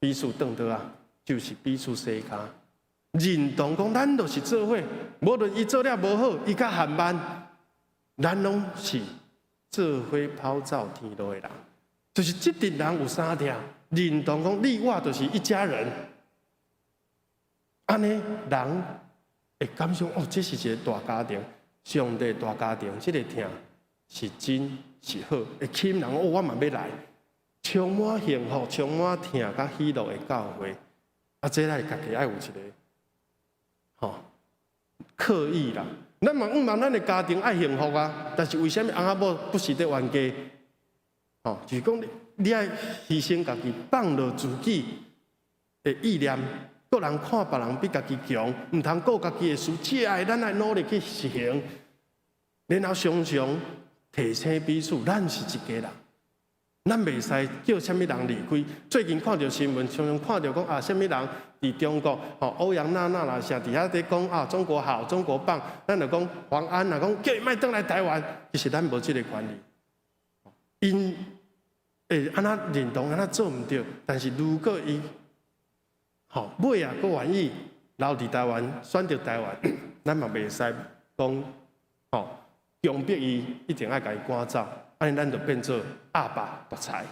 彼此轉桌仔，就是彼此洗跤。認同講咱就是做伙，無論伊做了無好，伊較緩慢，咱攏是做伙跑走天路的人。就是這陣人有相疼，認同講你我就是一家人。按呢人會感受哦，這是一個大家庭，上帝大家庭，這個疼是真是好，會吸引人哦，我嘛欲來，充滿幸福、充滿疼佮喜樂的教會。啊，這咱家己愛有一個吼刻意啦。咱嘛向望咱的家庭愛幸福啊，但是為啥物翁仔某不時佇冤家？吼，就是講你愛犧牲家己，放落自己的意念，各人看別人比家己強，毋通顧家己的事，這愛咱愛努力去實行，然後常常提醒彼此，咱是一家人，咱袂使叫啥物人離開。最近看著新聞，常常看著講啊，啥物人佇中國，吼歐陽娜娜啦，啥佇遐佇講啊，中國好，中國棒，咱就講黃安啦，講叫伊莫轉來台灣，其實咱無這個權利。𪜶會按怎認同，按怎做毋對，但是如果伊吼尾仔閣願意留佇台灣，選擇台灣，咱嘛袂使講吼強迫伊一定愛共伊趕走，按呢咱就變做鴨霸獨裁，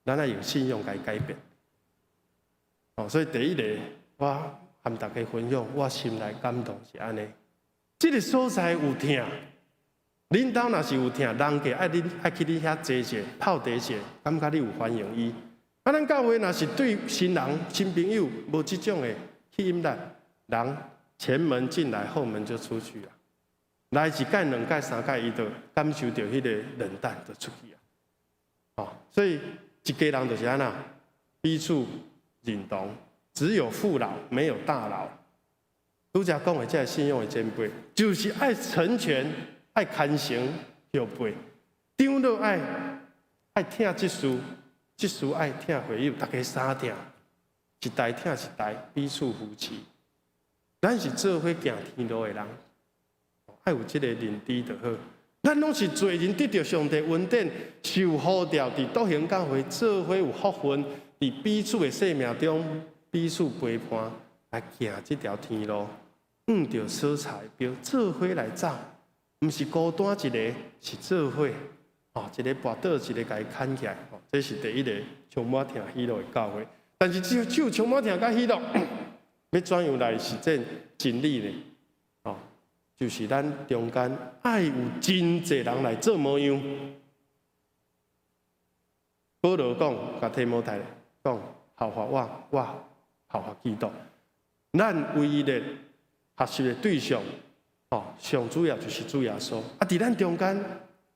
咱愛用信仰共伊改變。哦，所以第一個我和大家分享，我心內感動是按呢。這個所在有疼，恁兜若是有疼，人家愛恁愛去你遐坐者、泡茶者，感覺你有歡迎伊。啊，咱教會若是對新人、新朋友無這種的吸引力，人前門進來，後門就出去啊。來一擺、兩擺、三擺，伊就感受著彼個冷淡，就出去啊。哦，所以一家人就是按怎，彼此認同，只有父老沒有大老。拄才講的這個信仰的前輩，就是愛成全、愛牽承後輩。長老愛疼執事，執事愛疼會友，大家相疼，一代疼一代，彼此扶持。咱是做伙行天路的人，愛有這個認知就好。咱攏是罪人，得著上帝恩典，受呼召佇篤行教會做伙有福分，佇彼此的生命中彼此陪伴來行這條天路，向著所在標做伙來走，毋是孤單一个，是做伙。哦，一个跋倒，一个共伊牽起來。哦，這是第一個充滿疼喜樂的教會。但是只有充滿疼佮喜樂，欲怎樣來實踐真理呢？哦，就是咱中間愛有真濟人來做模樣。保羅講，共提摩太講，效法我，我效法基督。咱唯一的學習的對象，哦，上主要就是主耶穌。啊，佇咱中間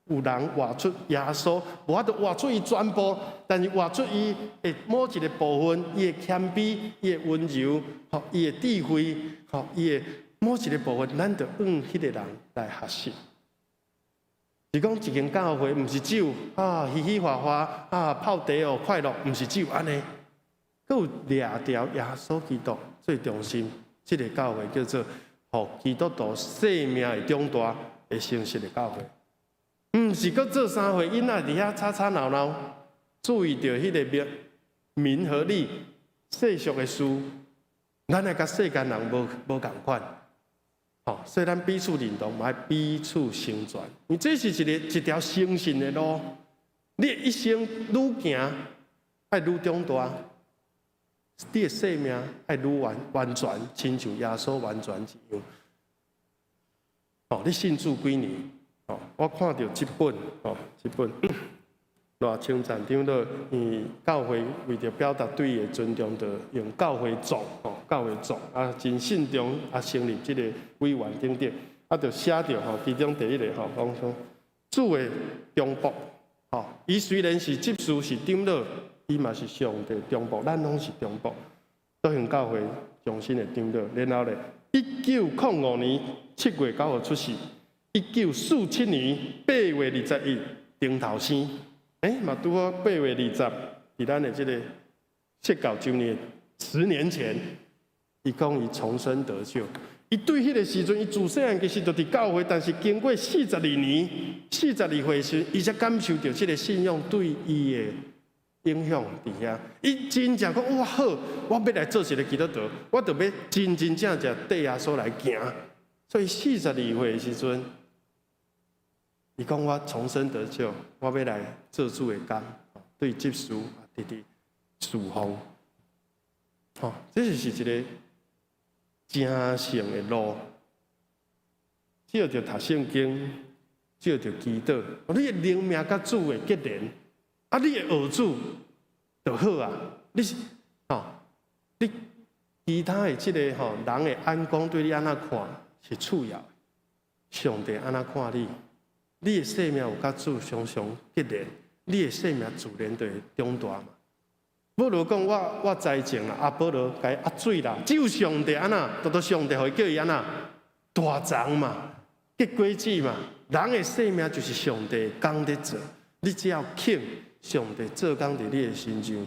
有人活出耶穌，無法度活出伊全部，但是活出伊的某一個部分，伊的謙卑，伊的溫柔，吼，伊的智慧，吼，伊的某一個部分，咱就向彼個人來學習。是講一間教會，毋是只有啊嘻嘻哈哈啊泡茶哦快樂，毋是只有按呢，閣有掠著耶穌基督最中心，這個教會叫做予基督徒生命會長大會成熟的教會。毋是閣做三歲囡仔佇遐吵吵鬧鬧，注意著彼個名名和利世俗的事，咱愛佮世間人無仝款。吼，所以咱彼此認同，嘛愛彼此成全。因為這是一條誠信的路，你的一生愈行愛愈長大，你的生命愛愈完完全，親像耶穌完全一樣。哦，你信主幾年？哦，我看著這本，哦，這本賴清贊長老，伊教會為著表達對伊的尊重，就用教會總，哦，教會總啊，真慎重啊，成立這個委員等等，啊，就寫著吼，其中第一個吼，講說主的忠僕，吼，伊雖然是執事是長老，伊嘛是上帝忠僕，咱攏是忠僕，篤行教會忠心的長老。然後咧，1905年7月9號出世，1947年8月21頂頭生。欸，嘛拄好8月20，佇咱的這個釋教週年10年前，伊講伊重生得救。伊對彼個時陣，伊自細漢其實就佇教會，但是經過42年、42歲時，伊才感受著這個信仰對伊的影響佇遐。伊真正講哇好，我欲來做一个基督徒，我就欲真真正正綴耶穌來行。所以42歲的時陣，伊講我重生得救，我欲來做主的工，對執事直直侍奉。吼，這就是一个成聖的路。藉著讀聖經，藉著祈禱，你的靈命佮主會結連，啊，你會學主就好啊。你是吼，你其他的這个吼人的眼光對你按怎看是次要的，上帝按怎看你，你的生命有佮主常常結連，你的生命自然就會長大嘛。保羅講我栽種啦，阿波羅共伊澌水啦，只有上帝按怎，獨獨上帝予伊叫伊按怎大長嘛，結果子嘛。人的生命就是上帝的工佇做，你只要肯上帝做工佇你的身上，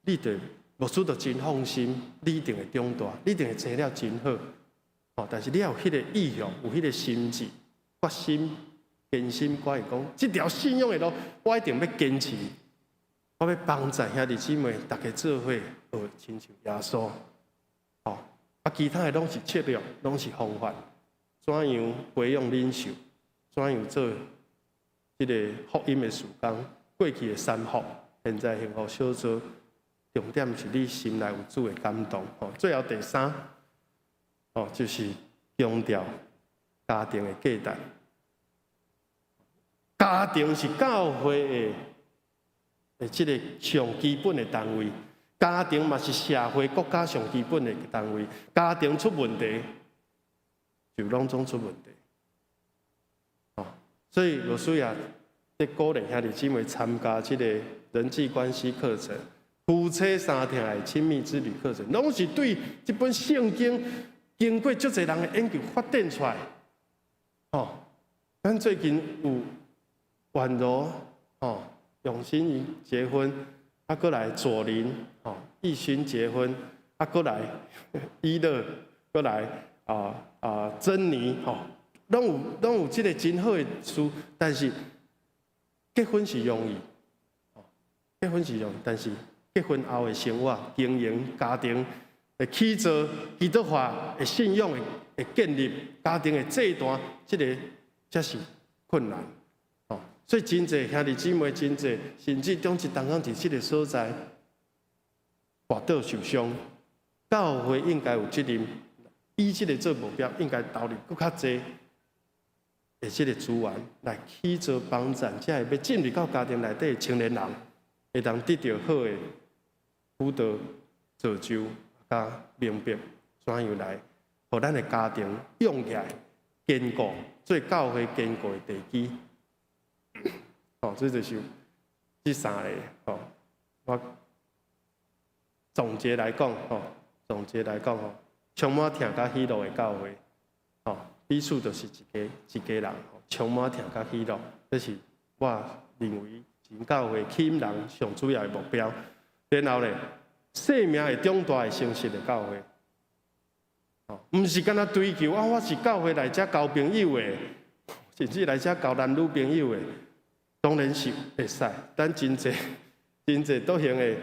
你就牧師就真放心，你一定會長大，你一定會生了真好。哦，但是你要有彼个意向，有彼个心志、決心、堅心，決意講，這條信仰的路，我一定欲堅持。我欲幫助兄弟姊妹，大家做伙學親像耶穌。哦，啊，其他的攏是策略，攏是方法。怎樣培養領袖？怎樣做這个福音的事工？過去的三福，現在幸福小組，重點是你心內有主的感動。哦，最後第三，哦，就是強調家庭的價值。家庭是教會的的這个上基本的單位，家庭嘛是社會國家上基本的單位。家庭出問題，就攏總出問題。哦，所以牧師也佇鼓勵兄弟姊妹參加這个人際關係課程、夫妻三疼的親密之旅課程，攏是對這本聖經經過足濟人的研究發展出來。哦，咱最近有宛如哦。永新結婚，啊，閣來左林，吼，義勳結婚，啊，閣來伊樂，閣來啊啊珍妮，吼，攏有這个真好的事，但是結婚是容易，結婚是容易，但是結婚後的生活、經營家庭的起造、基督化的信仰的建立、家庭的祭壇，這个才是困難。所以真濟兄弟姊妹，真濟，甚至中一同工佇這个所在跋倒受傷，教會應該有責任，以這个做目標，應該投入閣較濟的這个資源來起造幫助，才會欲進入到家庭內底的青年人，會當得著好的輔導、造就，佮明白怎樣來，予咱的家庭用起來堅固，做教會堅固的地基。哦，這就是這三个吼。我總結來講，吼，總結來講吼，充滿疼佮喜樂的教會，吼，彼此就是一家一家人，充滿疼佮喜樂，這是我認為真教會吸引人上主要的目標。然後咧，生命會長大的誠實的教會，哦，毋是干焦追求啊，我是教會來遮交朋友的，甚至來遮交男女朋友的。當然是會使，但真濟真濟倒行的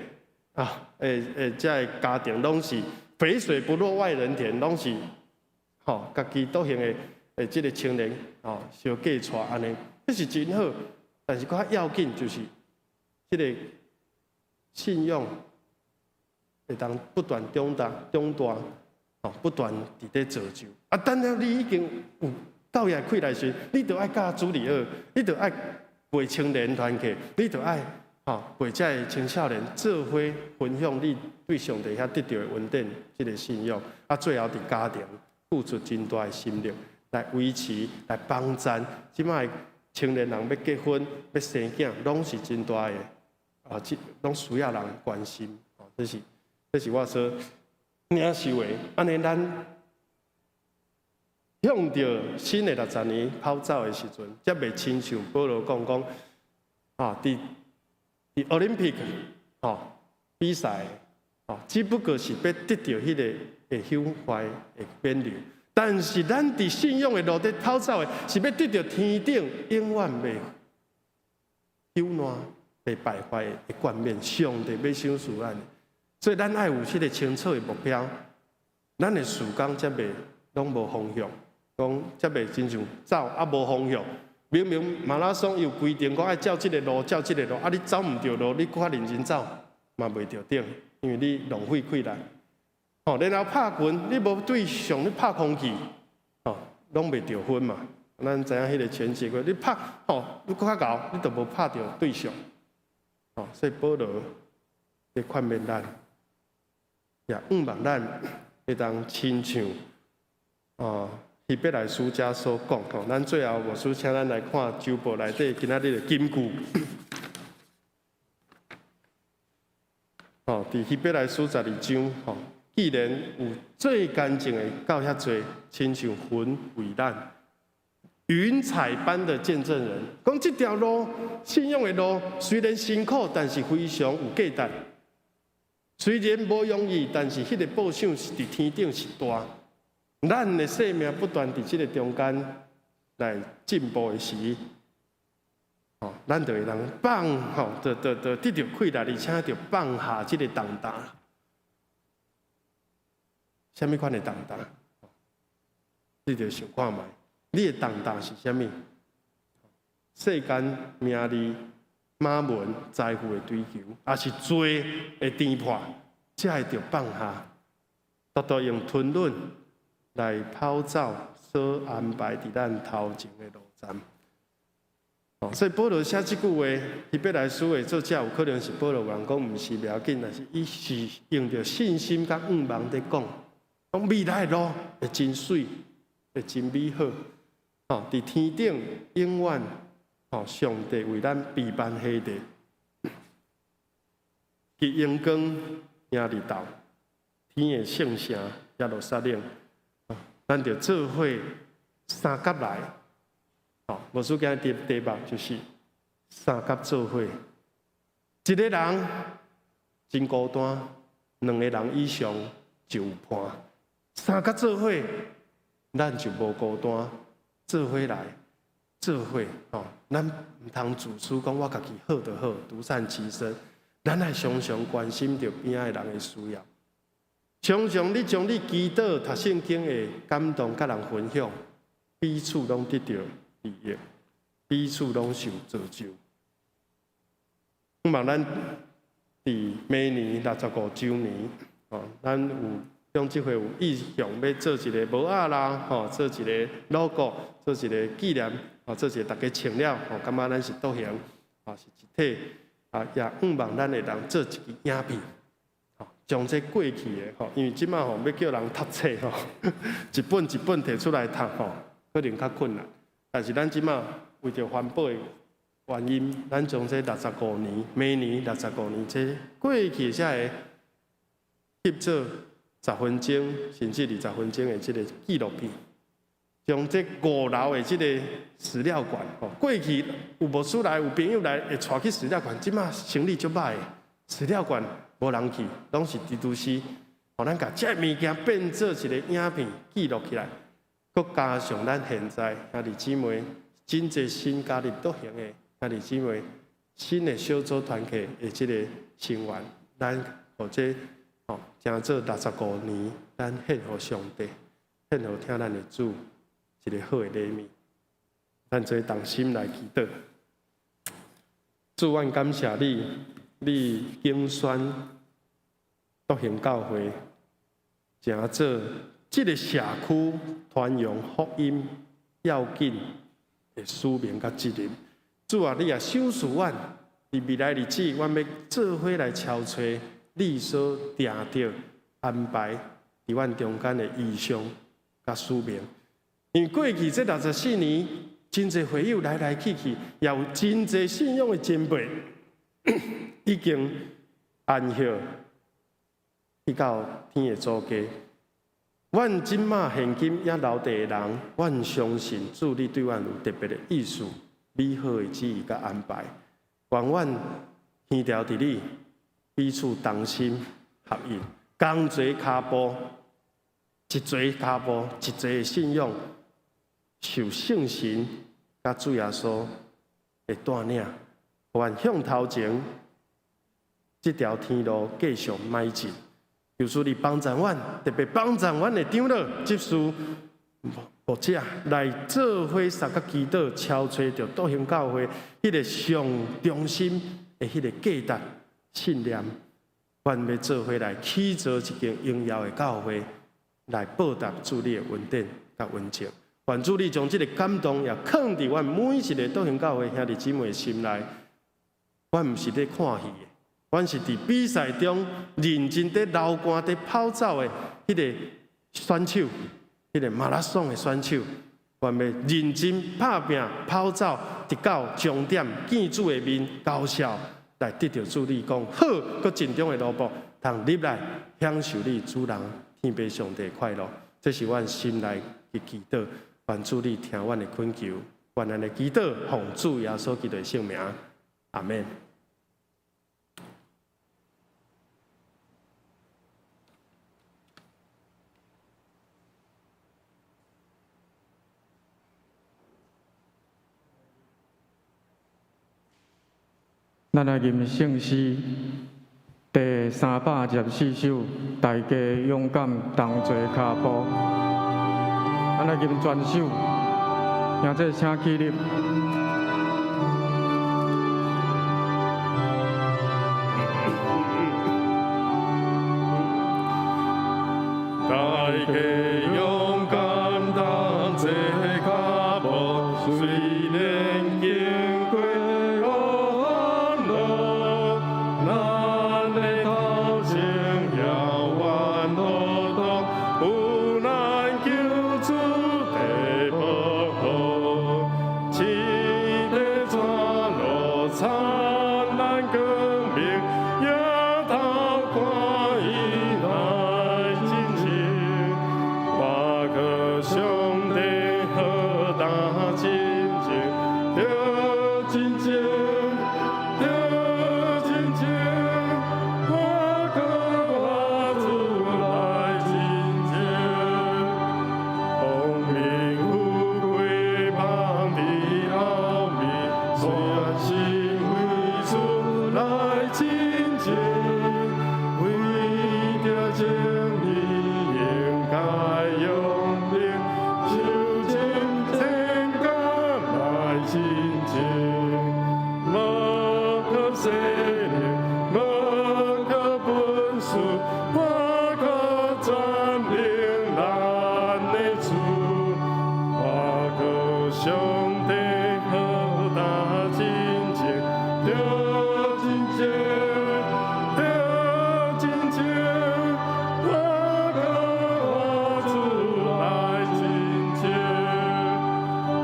啊，會遮个家庭攏是肥水不落外人田，攏是吼家己倒行的的這个青年吼相嫁娶按呢，這是真好。但是較要緊就是這个信仰會當不斷長大長大，吼不斷佇咧造就。啊，等了你已經有教育開來時，你就愛教主日學，你就愛陪青年團契，你就愛吼陪遮个青少年做伙分享你對上帝遐得著的恩典，這个信仰。啊，最後佇家庭付出真大的心力來維持、來幫贊。這擺青年人欲結婚、欲生囝，攏是真大的啊，這攏需要人關心。哦，這是我所領受的。按呢，咱向著新的六十年跑走的時陣，才袂親像保羅講講，啊，佇奧林匹克吼比賽，吼，只不過是欲得著彼个會朽壞的冕旒，但是咱佇信仰的路底跑走的，是欲得著天頂永遠袂朽爛、被敗壞的冠冕，上帝欲賞賜咱。所以咱愛有這个清楚的目標，咱的事工才袂攏無方向，講才袂親像走啊無方向。明明馬拉松有規定講愛照這个路，照這个路，啊你走毋著路，你閣較認真走嘛袂著頂，因為你浪費氣力。吼，然後拍拳，你無對象，你拍空氣，吼，攏袂著分嘛。咱知影彼个拳擊，你拍吼，你閣較𠢕，你就無拍著對象。吼，所以保羅咧勸勉咱，也向望咱會當親像哦，希伯來書遮所講吼，咱最後牧師請咱來看周報內底今仔日的金句。吼，佇希伯來書12章吼，既然有做見證的夠遐濟，親像雲為咱雲彩般的見證人，講這條路信仰的路雖然辛苦，但是非常有價值。雖然無容易，但是彼个報賞是佇天頂是大。咱的生命不斷佇這个中間來進步的時，吼，咱就會當放吼，就就就得著氣力，而且就放下這个重擔。啥物款的重擔？你就想看覓，你的重擔是啥物？世間名利、馬門、財富的追求，抑是罪的纏縛，這會著放下，獨獨用吞忍來跑走所安排佇咱頭前的路站。所以保羅寫這句話，希伯來書的作者有可能是保羅人講，毋是袂要緊，但是伊是用著信心佮向望佇講，講未來的路會真媠，會真美好。吼，佇天頂永遠，吼，上帝為咱備辦彼地，及榮光迎日頭，天的聖城耶路撒冷。咱著做伙相佮來，吼，牧師今日題目就是相佮做伙。一个人真孤單，兩个人以上就有伴。相佮做伙，咱就無孤單。做伙來，做伙，吼，咱毋通自私，講我家己好就好，獨善其身。咱愛常常關心著邊仔的人的需要。常常你將你祈禱、讀聖經的感動，佮人分享，彼此攏得著利益，彼此攏受造就。希望咱佇明年65週年，吼，咱有向這回有意向欲做一个帽仔啦，吼，做一个 logo，做一个紀念，吼，做一个大家穿了，吼，感覺咱是獨行，吼，是一體，啊，也向望咱會當做一支影片。將這過去的吼，因為這馬吼欲叫人讀冊吼，一本一本提出來讀吼，可能較困難。但是咱這馬為著環保的原因，咱將這六十五年，明年六十五年這過去這个翕做10分鐘甚至20分鐘的這个紀錄片，將這五樓的這个史料館吼，過去有牧師來，有朋友來，會帶去史料館。這馬生理足歹的，史料館無人去，攏是蜘蛛絲。予咱共這个物件變做一个影片記錄起來，閣加上咱現在兄弟姊妹真濟新加入獨行的兄弟姊妹，新的小組團契的這个成員，咱予這吼成做六十五年，咱獻予上帝，獻予疼咱的主一个好的禮物。咱做同心來祈禱，主，阮感謝你，你揀選獨行教會，成做這个社區傳揚福音要緊的使命佮責任。主啊，你也賞賜阮，佇未來日子，阮欲做伙來敲揣你所定著安排佇阮中間的異象佮使命。因為過去這64年，真濟會友來來去去，也有真濟信仰的前輩已經安息去到天的祖家。阮這馬現今猶留佇的人，阮相信主你對阮有特別的意思、美好的旨意佮安排。願阮耳牢佇你，彼此同心合意，仝一个跤步，一个跤步，一个信仰，受聖神佮主耶穌的帶領，予予阮向頭前這條天路繼續邁進。求主你幫助阮，特別幫助阮的長老、執事、牧者來做伙相佮祈禱，敲揣著復興教會彼个上中心的彼个價值信念。阮欲做伙來起造一間榮耀的教會，來報答主你的恩典佮恩情。願主你將這个感動也囥佇阮每一个復興教會兄弟姊妹的心內。阮毋是咧看戲的，阮是佇比賽中認真佇流汗佇跑走的彼个選手，彼个馬拉松的選手。阮欲認真拍拚跑走，直到終點見主的面高笑，來得著主你講好，閣盡忠的奴僕，通入來享受你主人天父上帝的快樂。這是阮心內的祈禱，願主你聽阮的懇求，願咱的祈禱奉主耶穌基督的聖名，阿們。咱來吟聖詩第324首，大家勇敢同齊跤步。咱來吟全首，兄弟請起立。大家勇敢同齊跤步，雖然經過黑暗路，咱的頭前遙遠路途，有咱救主的保護，起的轉路燦爛光明，迎頭看伊來進前，我靠上帝何等親情，著真情，著真情，我靠我主來親情，光明富貴放佇後面，全心為主來親情，為著正義應該勇猛，受盡千甘來親情，無靠勢力，無靠本事，我靠全能咱的主，我靠上帝何等親情，著真情，著真情，我靠我主來親情，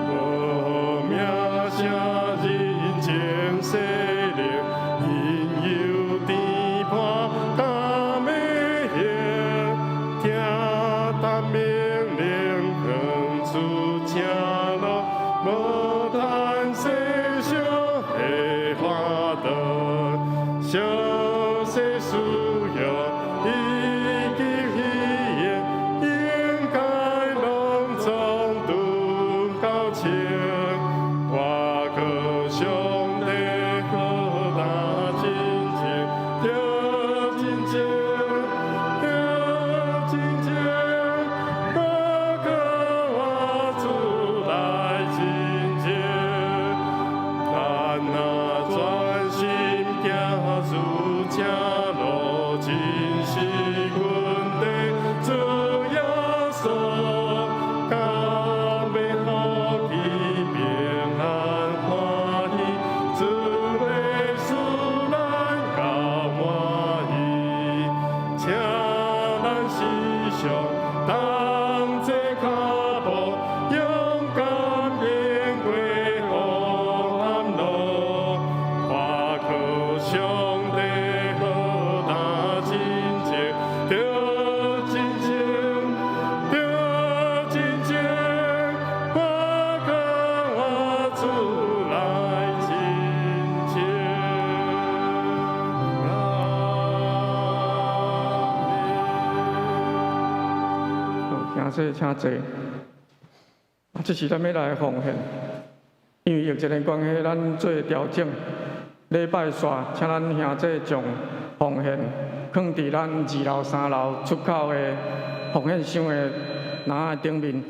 無名聲人情勢力，因有甜伴甘欲行，聽答命令，向主請路，無貪世上的歡樂，小世需要以及喜悅，應該攏總拄夠清。我靠上帝何等親情，著真情，著真情，我靠我主來親情。咱若專心行主正路，真是阮的主耶穌，敢欲予伊平安歡喜，主的使咱夠滿意，請咱時常同齊跤步，勇敢行過黑暗路。我靠上帝何等親情，著真情，著真情，我靠我主來親情。阿們。兄弟請坐。啊，這是咱欲來奉獻，因為疫情的關係，咱做調整。禮拜煞，請咱兄弟將奉獻囥佇咱二樓、三樓出口的奉獻箱的籃仔頂面。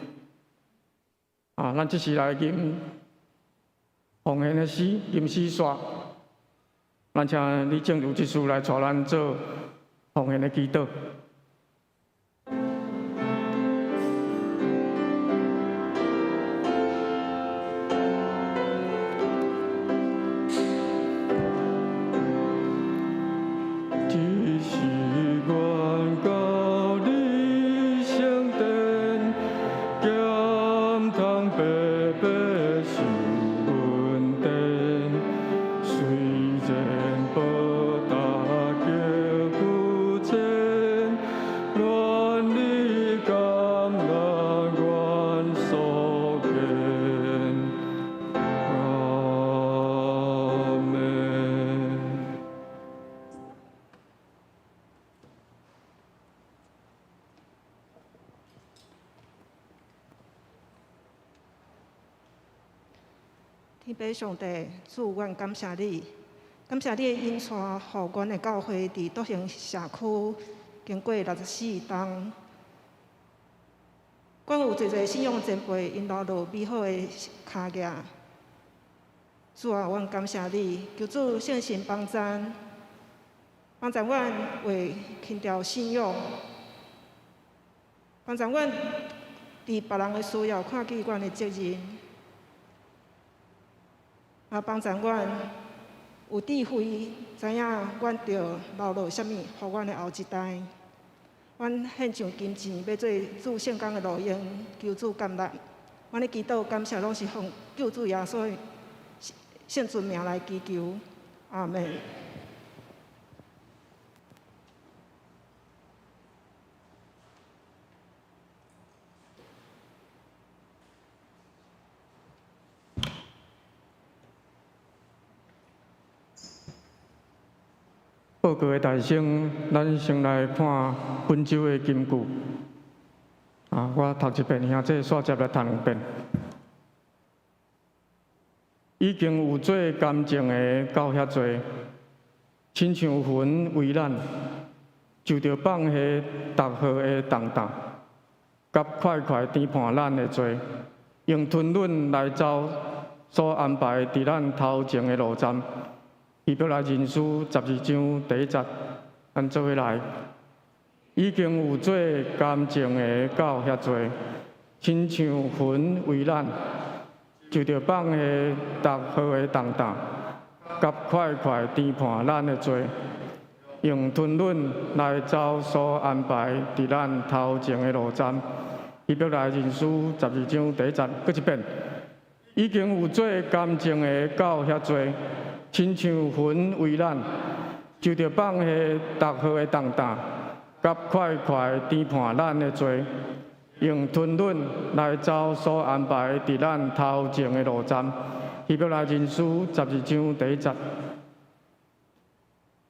啊，咱這時來吟奉獻的詩，吟詩煞。咱請李正如執事來帶咱做奉獻的祈禱。只是願到你聖殿，鹹通白白受恩典。雖然無達極有錢，願你甘納阮所獻。阿們。天父上帝，主，阮感謝你，感謝你的引帶，予阮的教會佇篤興社區經過64冬。阮有濟濟信仰前輩，𪜶留落美好的跤跡。主啊，阮感謝你，求主聖神幫贊，幫贊阮會輕掉信仰，幫贊阮佇別人的需要看見阮的責任。啊，幫助阮有智慧，知影阮著留落啥物，予阮的後一代。阮獻上金錢，欲做主聖工的路用，求主感納。阮的祈禱感謝，攏是奉救主耶穌的聖尊名來祈求，阿們。報告的大聲，咱先來看本週的金句。啊，我讀一遍，兄弟煞接來讀兩遍。已經有做乾淨的到遐濟，親像雲為咱，就著放下逐號的重擔，佮快快擔判咱的罪，用吞忍來走所安排佇咱頭前的路站。希伯來人書12章第1節，咱做伙來。已經有做乾淨的到遐濟，親像雲為咱，就著放下逐號的重擔，佮快快擔判咱的罪，用吞忍來走所安排佇咱頭前的路站。希伯來人書12章第1節，閣一遍。已經有做乾淨的到遐濟，親像雲為咱，就著放下逐號的重擔，佮快快擔判咱的罪，用吞忍來走所安排佇咱頭前的路站。希伯來人書12章第1節。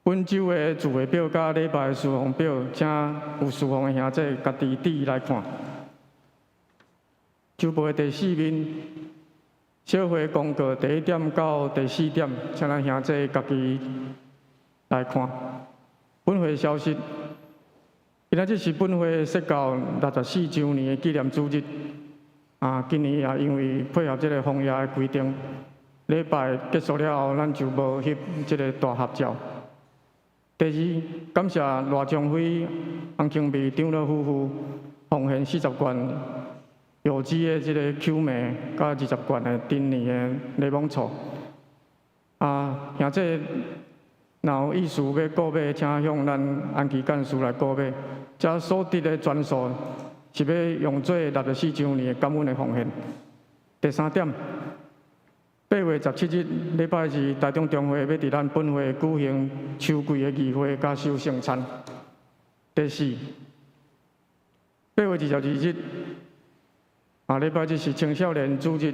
本週的聚會表佮禮拜事奉表，請有事奉的兄弟家己佇來看。週報的第四面，小會公告第一點到第四點，請咱兄弟家己來看。本會消息，今仔日是本會設教64週年的紀念主日。啊，今年也因為配合這個防疫的規定，禮拜結束了後，咱就無翕這個大合照。第二，感謝賴章輝、洪清美長老夫婦奉獻40罐柚子的這個球梅，佮20罐的陳年的檸檬醋。啊，兄弟，若有意思欲購買，請向咱安琪幹事來購買。這所得的全數是欲用做64週年的感恩的奉獻。第三點，8月17日禮拜二，台中中會欲佇咱本會舉行秋季的議會佮守聖餐。第四，8月22日，啊，禮拜日是青少年主日，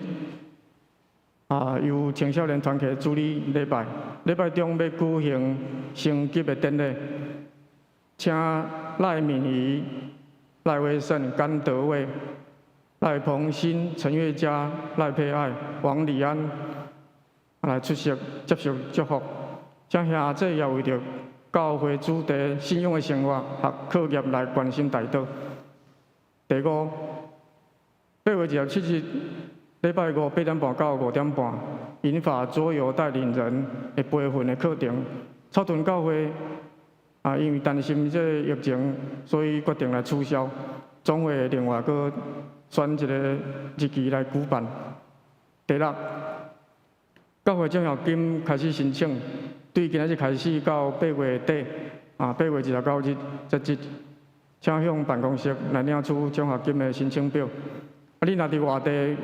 啊，由青少年團契主理禮拜。禮拜中欲舉行升級的典禮，請賴敏儀、賴威勝、甘德偉、賴鵬新、陳月佳、賴佩愛、王禮安來出席接受祝福。請兄姊也為著教會主題信仰的生活和課業來關心代禱。第五，8月27日，禮拜五8點半到5點半，銀髮桌遊帶領人的培訓的課程。草屯教會啊，因為擔心這個疫情，所以決定來取消。總會另外閣選一個日期來舉辦。第六，教會獎學金開始申請，對今仔日開始到8月底，啊，8月29日截止，請向辦公室來領取獎學金的申請表。啊，你若佇外地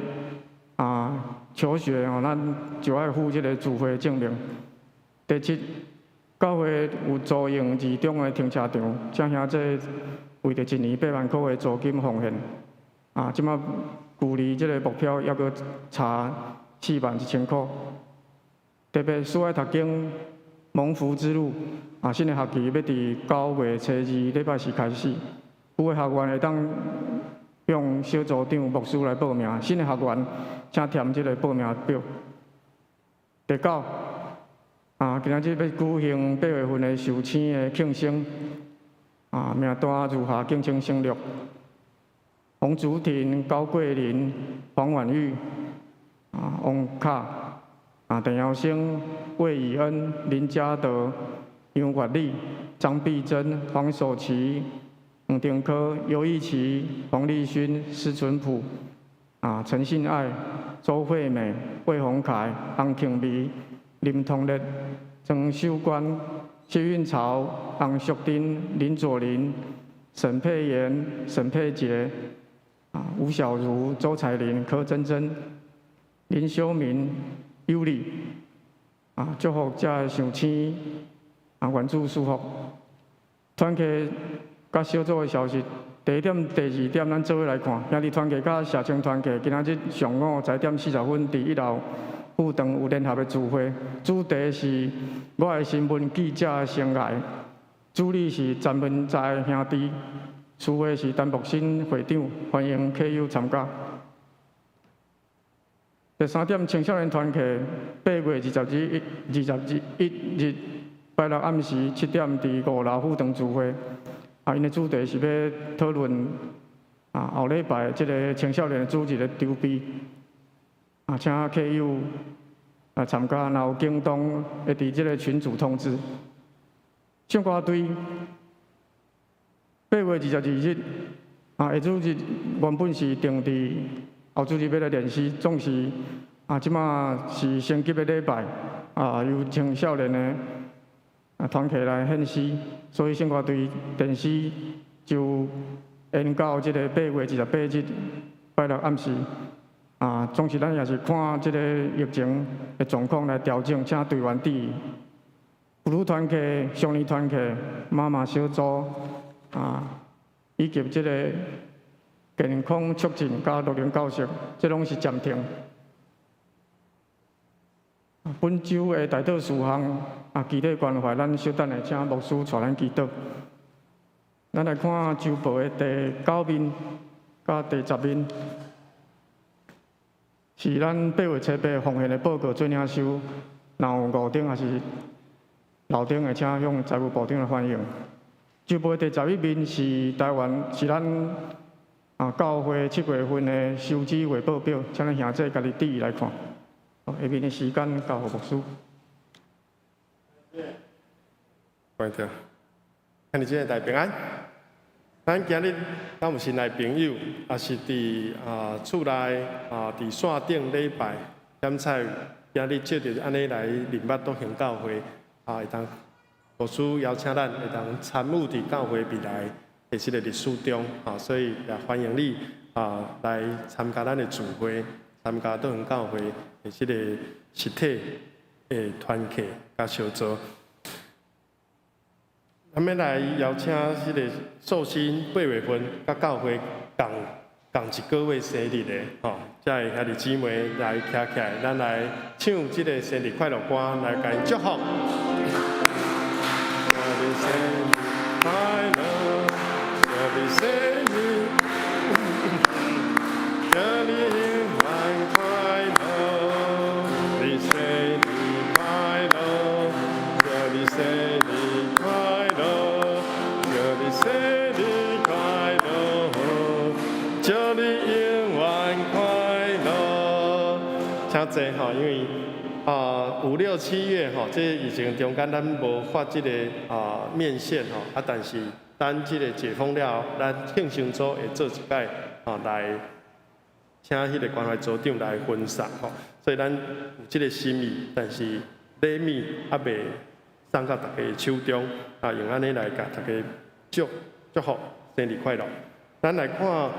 啊求學吼，咱就愛附這個住戶證明。第七，教會有租用二中的停車場，請兄姊為著一年8萬塊的租金奉獻。啊，這馬距離這個目標猶閣差4萬1千塊。特別思愛讀經蒙福之路，啊，新的學期欲佇9月初2禮拜四開始，有的學員會當向小組長牧師來報名。新的學員請填這個報名表。第九，啊，今仔日欲舉行8月份的壽星的慶生，啊，名單如下，敬請省略。洪竹婷、高桂林、黃婉玉、啊，王卡、啊，鄧耀星、魏以恩、林嘉德、楊月麗、張碧珍、黃守琪、黃定科、尤義奇、黃立勳、施淳朴、啊，陳信愛、周惠美、魏宏凱、洪慶美、林通烈、曾秀官、謝運朝、洪淑珍、林左林、沈佩妍、沈佩杰、啊，吳小如、周彩玲、柯珍珍、林修明、尤里，啊，祝福遮的壽星，啊，願主賜福。團契佮小組的消息，第一點、第二點，咱做伙來看。兄弟團契佮社青團契，今仔日上午10點40分，佇一樓副堂有聯合的聚會，主題是我的新聞記者生涯，主理是詹文才兄弟，司會是陳木新會長，歡迎客友參加。第三點，青少年團契8月21日拜六暗時7點，佇五樓副堂聚會。啊，𪜶的主題是欲討論啊後禮拜這个青少年的主日的籌備。啊，請客友來參加，若有更動，會佇這个群組通知。唱歌隊8月22日，啊，下主日原本是定佇後主日欲來練習，總是啊，這馬是升級的禮拜，啊，由青少年的啊團契來獻詩，所以聖歌隊練習就延到這个8月28日拜六暗時。啊，總是咱也是看這个疫情的狀況來調整，請隊員注意。婦女團契、少年團契、媽媽小組啊，以及這个健康促進佮樂齡教室，這攏是暫停。本週的代禱事項啊，具體關懷，咱稍等下請牧師帶咱祈禱。咱來看週報的第九面佮第十面，是咱8月初8奉獻的報告做領收，若有五頂抑是六頂的，請向財務部長來反映。週報的第11面是台灣，是咱啊教會7月份的收支匯報表，請咱兄姊家己注意來看。下面的時間交予牧師。關掉，兄弟姊妹大家平安。咱今日敢有新來朋友，抑是佇啊厝內啊佇線頂禮拜點菜，今日藉著按呢來認捌篤興教會啊，會當牧師邀請咱會當參與佇教會未來的這個歷史中啊，所以也歡迎你啊來參加咱的聚會，參加篤興教會的這個實體的團契佮小組。咱欲來邀請這个壽星8月份佮教會仝仝一个月生日的吼，遮的兄弟姊妹來徛起來，咱來唱這个生日快樂歌，來共𪜶祝福。祝你生日快樂，祝你生日，祝你快快樂，你生日快樂，祝請坐吼，因為五六七月吼，這疫情中間咱無發這个面線吼，但是等這个解封了，咱慶生組會做一擺來請彼个關懷組長來分送吼，所以咱有這个心意，但是禮物猶未送到大家手中，用按呢來共大家祝福生日快樂。咱來看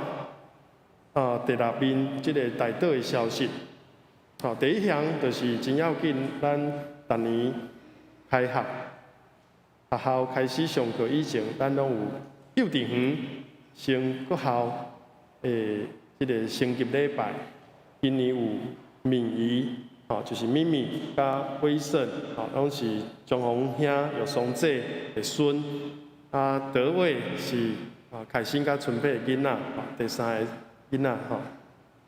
第六面這个代禱的消息。好，第一項就是真要緊，咱逐年開學，學校開始上課以前，咱攏有幼稚園、升國校的這个升級禮拜。今年有敏儀，吼，就是咪咪佮威勝，吼，攏是張宏兄有雙姐的孫。德偉是凱欣佮春佩的囡仔，第三个囡仔，吼，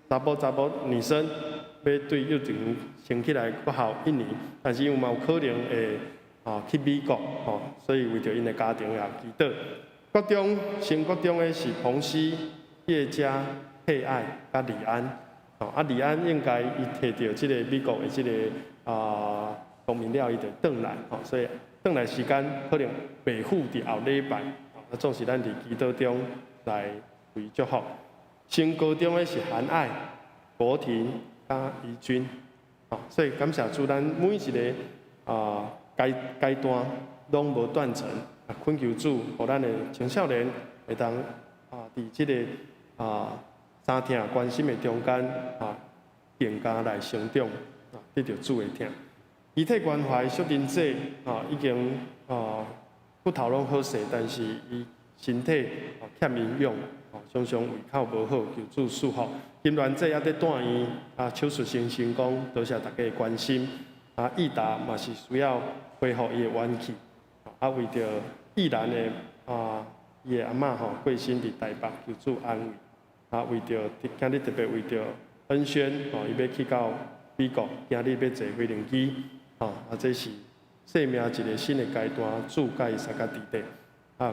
查埔查埔女生。欲對幼稚園升起來國校一年，但是因為嘛有可能會去美國吼，所以為著𪜶的家庭也祈禱。國中升國中的是彭熙、葉家、佩愛佮李安，李安應該伊摕著這個美國的這个公民了，伊就轉來，吼，所以轉來時間可能袂赴佇後禮拜，總是咱佇祈禱中來為祝福。升高中的是韓愛、國婷。佮怡君，所以感謝主，咱每一个階階段攏無斷層，懇求主，予咱的青少年會當佇這个三疼關心的中間更加來成長，得著主的疼。遺體關懷淑玲姐已經骨頭攏好勢，但是伊身體欠營養，常常胃口無好，求主賜福。金鑾姐猶佇住院，手術成功，多謝大家的關心。益達嘛是需要恢復伊的元氣。為著意蘭的伊的阿嬤吼過身佇台北，求主安慰。為著今日特別為著恩軒吼，伊欲去到美國，今日欲坐飛行機，這是生命一个新的階段，主佮伊相佮佇底。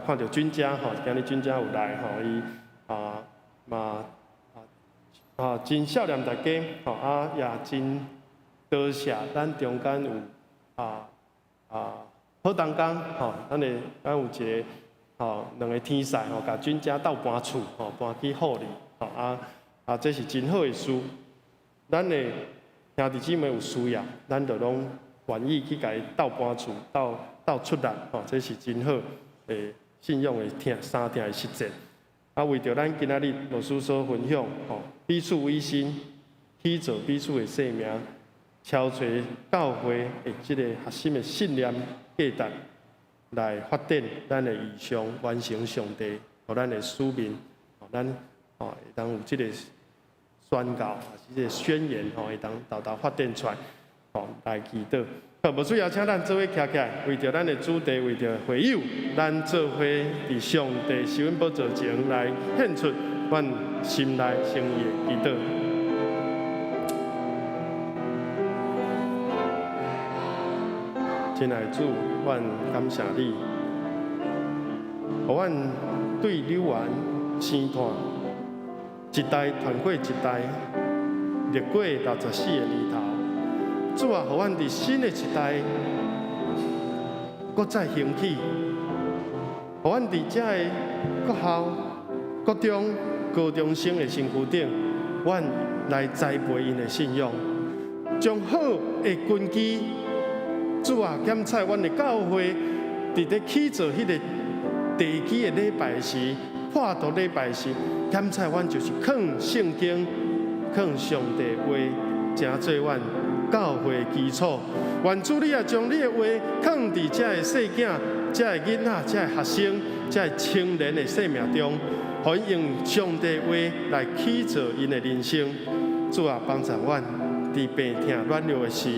看著君家吼，今日君家有來吼，伊嘛真少年大家吼，也真多謝咱中間有好同工吼，咱有一个吼兩个天使吼，共君家鬥搬厝吼，搬去虎里吼，這是真好的事。咱的兄弟姊妹有需要，咱就攏願意去共伊鬥搬厝、鬥鬥出力吼，這是真好的信仰的疼三疼的實踐。為著咱今仔日牧師所分享吼，彼此委身，去做彼此的生命，超揣教會的這个核心的信念價值，來發展咱的異象，完成上帝予咱的使命，咱會當有這个宣告，抑是這个宣言吼，會當沓沓發展出來，吼來祈禱。好，無需要請咱做伙徛起來，為著咱的主題，為著會友，咱做伙佇上帝施恩寶座前來獻出阮心內誠意的祈禱。親愛的主，阮感謝你，予阮對柳園生湠一代傳過一代，歷過64个年頭。主啊，予阮佇新的一代，閣再興起，予阮佇遮个國校、國中、高中生的身軀頂，阮來栽培𪜶的信仰，將好的根基。主啊，檢採阮的教會，佇咧起做彼个地基的禮拜時，破土禮拜時，檢採阮就是囥聖經、囥上帝話，成做阮教會基礎。願主你也將你的話囥佇遮个細囝、遮个囡仔、遮个學生、遮个青年的生命中，予𪜶用上帝話來起造𪜶的人生。主啊，幫助阮佇病痛軟弱的時，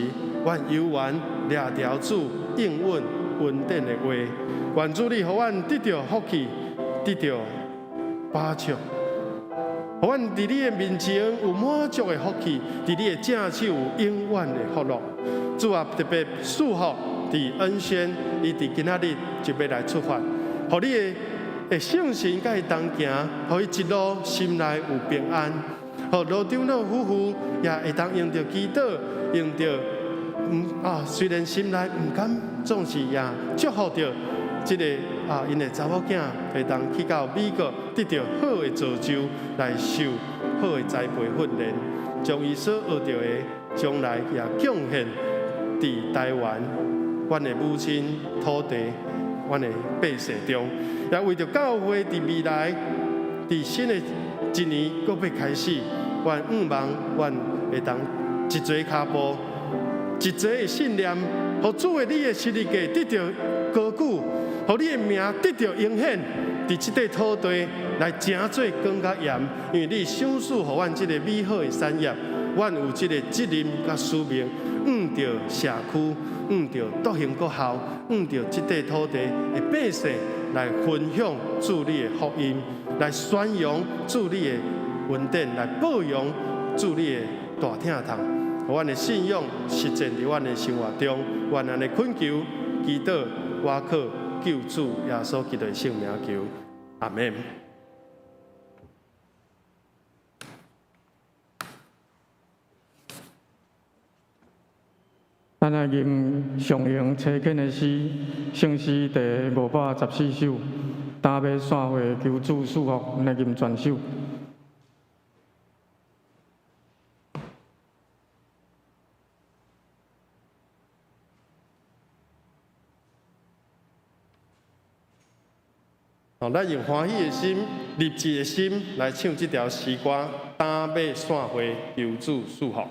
阮猶原掠牢主應允恩典的話。願主你予阮得著福氣，得著飽足，予阮佇你的面前有滿足的福氣，佇你的正手有永遠的福樂。主啊，特別賜福佇恩軒，伊佇今仔日就欲來出發，予你的聖神佮伊同行，予伊一路心內有平安。予羅長老夫婦也會當用著祈禱，用著雖然心內毋甘，總是也祝福著這个𪜶的查某囝會當去到美國得著好的造就，來受好的栽培訓練，將伊所學著的將來也貢獻佇台灣，阮的母親土地，阮的百姓中，也為著教會佇未來，佇新的一年閣欲開始，阮向望，阮會當一齊跤步，一齊的信念，予主的你的十字架得著高舉，予你的名得著榮顯，佇這塊土地來成做光佮鹽，因為你賞賜予阮這个美好的產業，阮有這个責任佮使命，向著社區，向著獨行國校，向著這塊土地的百姓來分享主你的福音，來宣揚主你的恩典，來報揚主你的大疼痛，予阮的信仰實踐佇阮的生活中，阮按呢懇求、祈禱、我靠救主耶穌基督的聖名求，阿們。咱來吟上榮差遣的詩，聖詩第514首，擔馬散會求主賜福，來吟全首。好，咱用歡喜的心、立志的心來唱這條詩歌，擔馬散會求主賜福。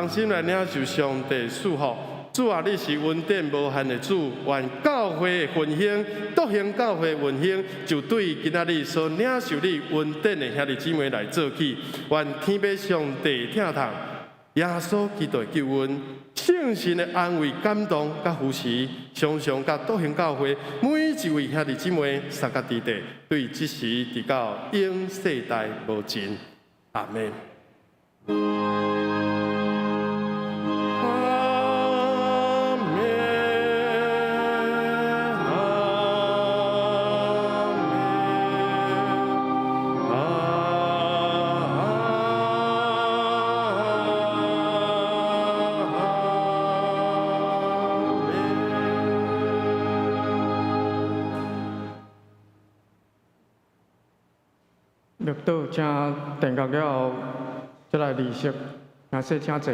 同心來領受上帝賜福。主啊，你是恩典無限的主，願教會的復興，獨行教會復興，就對今仔日所領受你恩典的兄弟姊妹來做起。願天父上帝疼痛，耶穌基督的救恩，聖神的安慰、感動佮扶持，常常佮獨行教會每一位兄弟姊妹相佮佇地，對這時直到永世代無盡。阿們。默禱，請奠結了後，再來儀式，阿說請坐。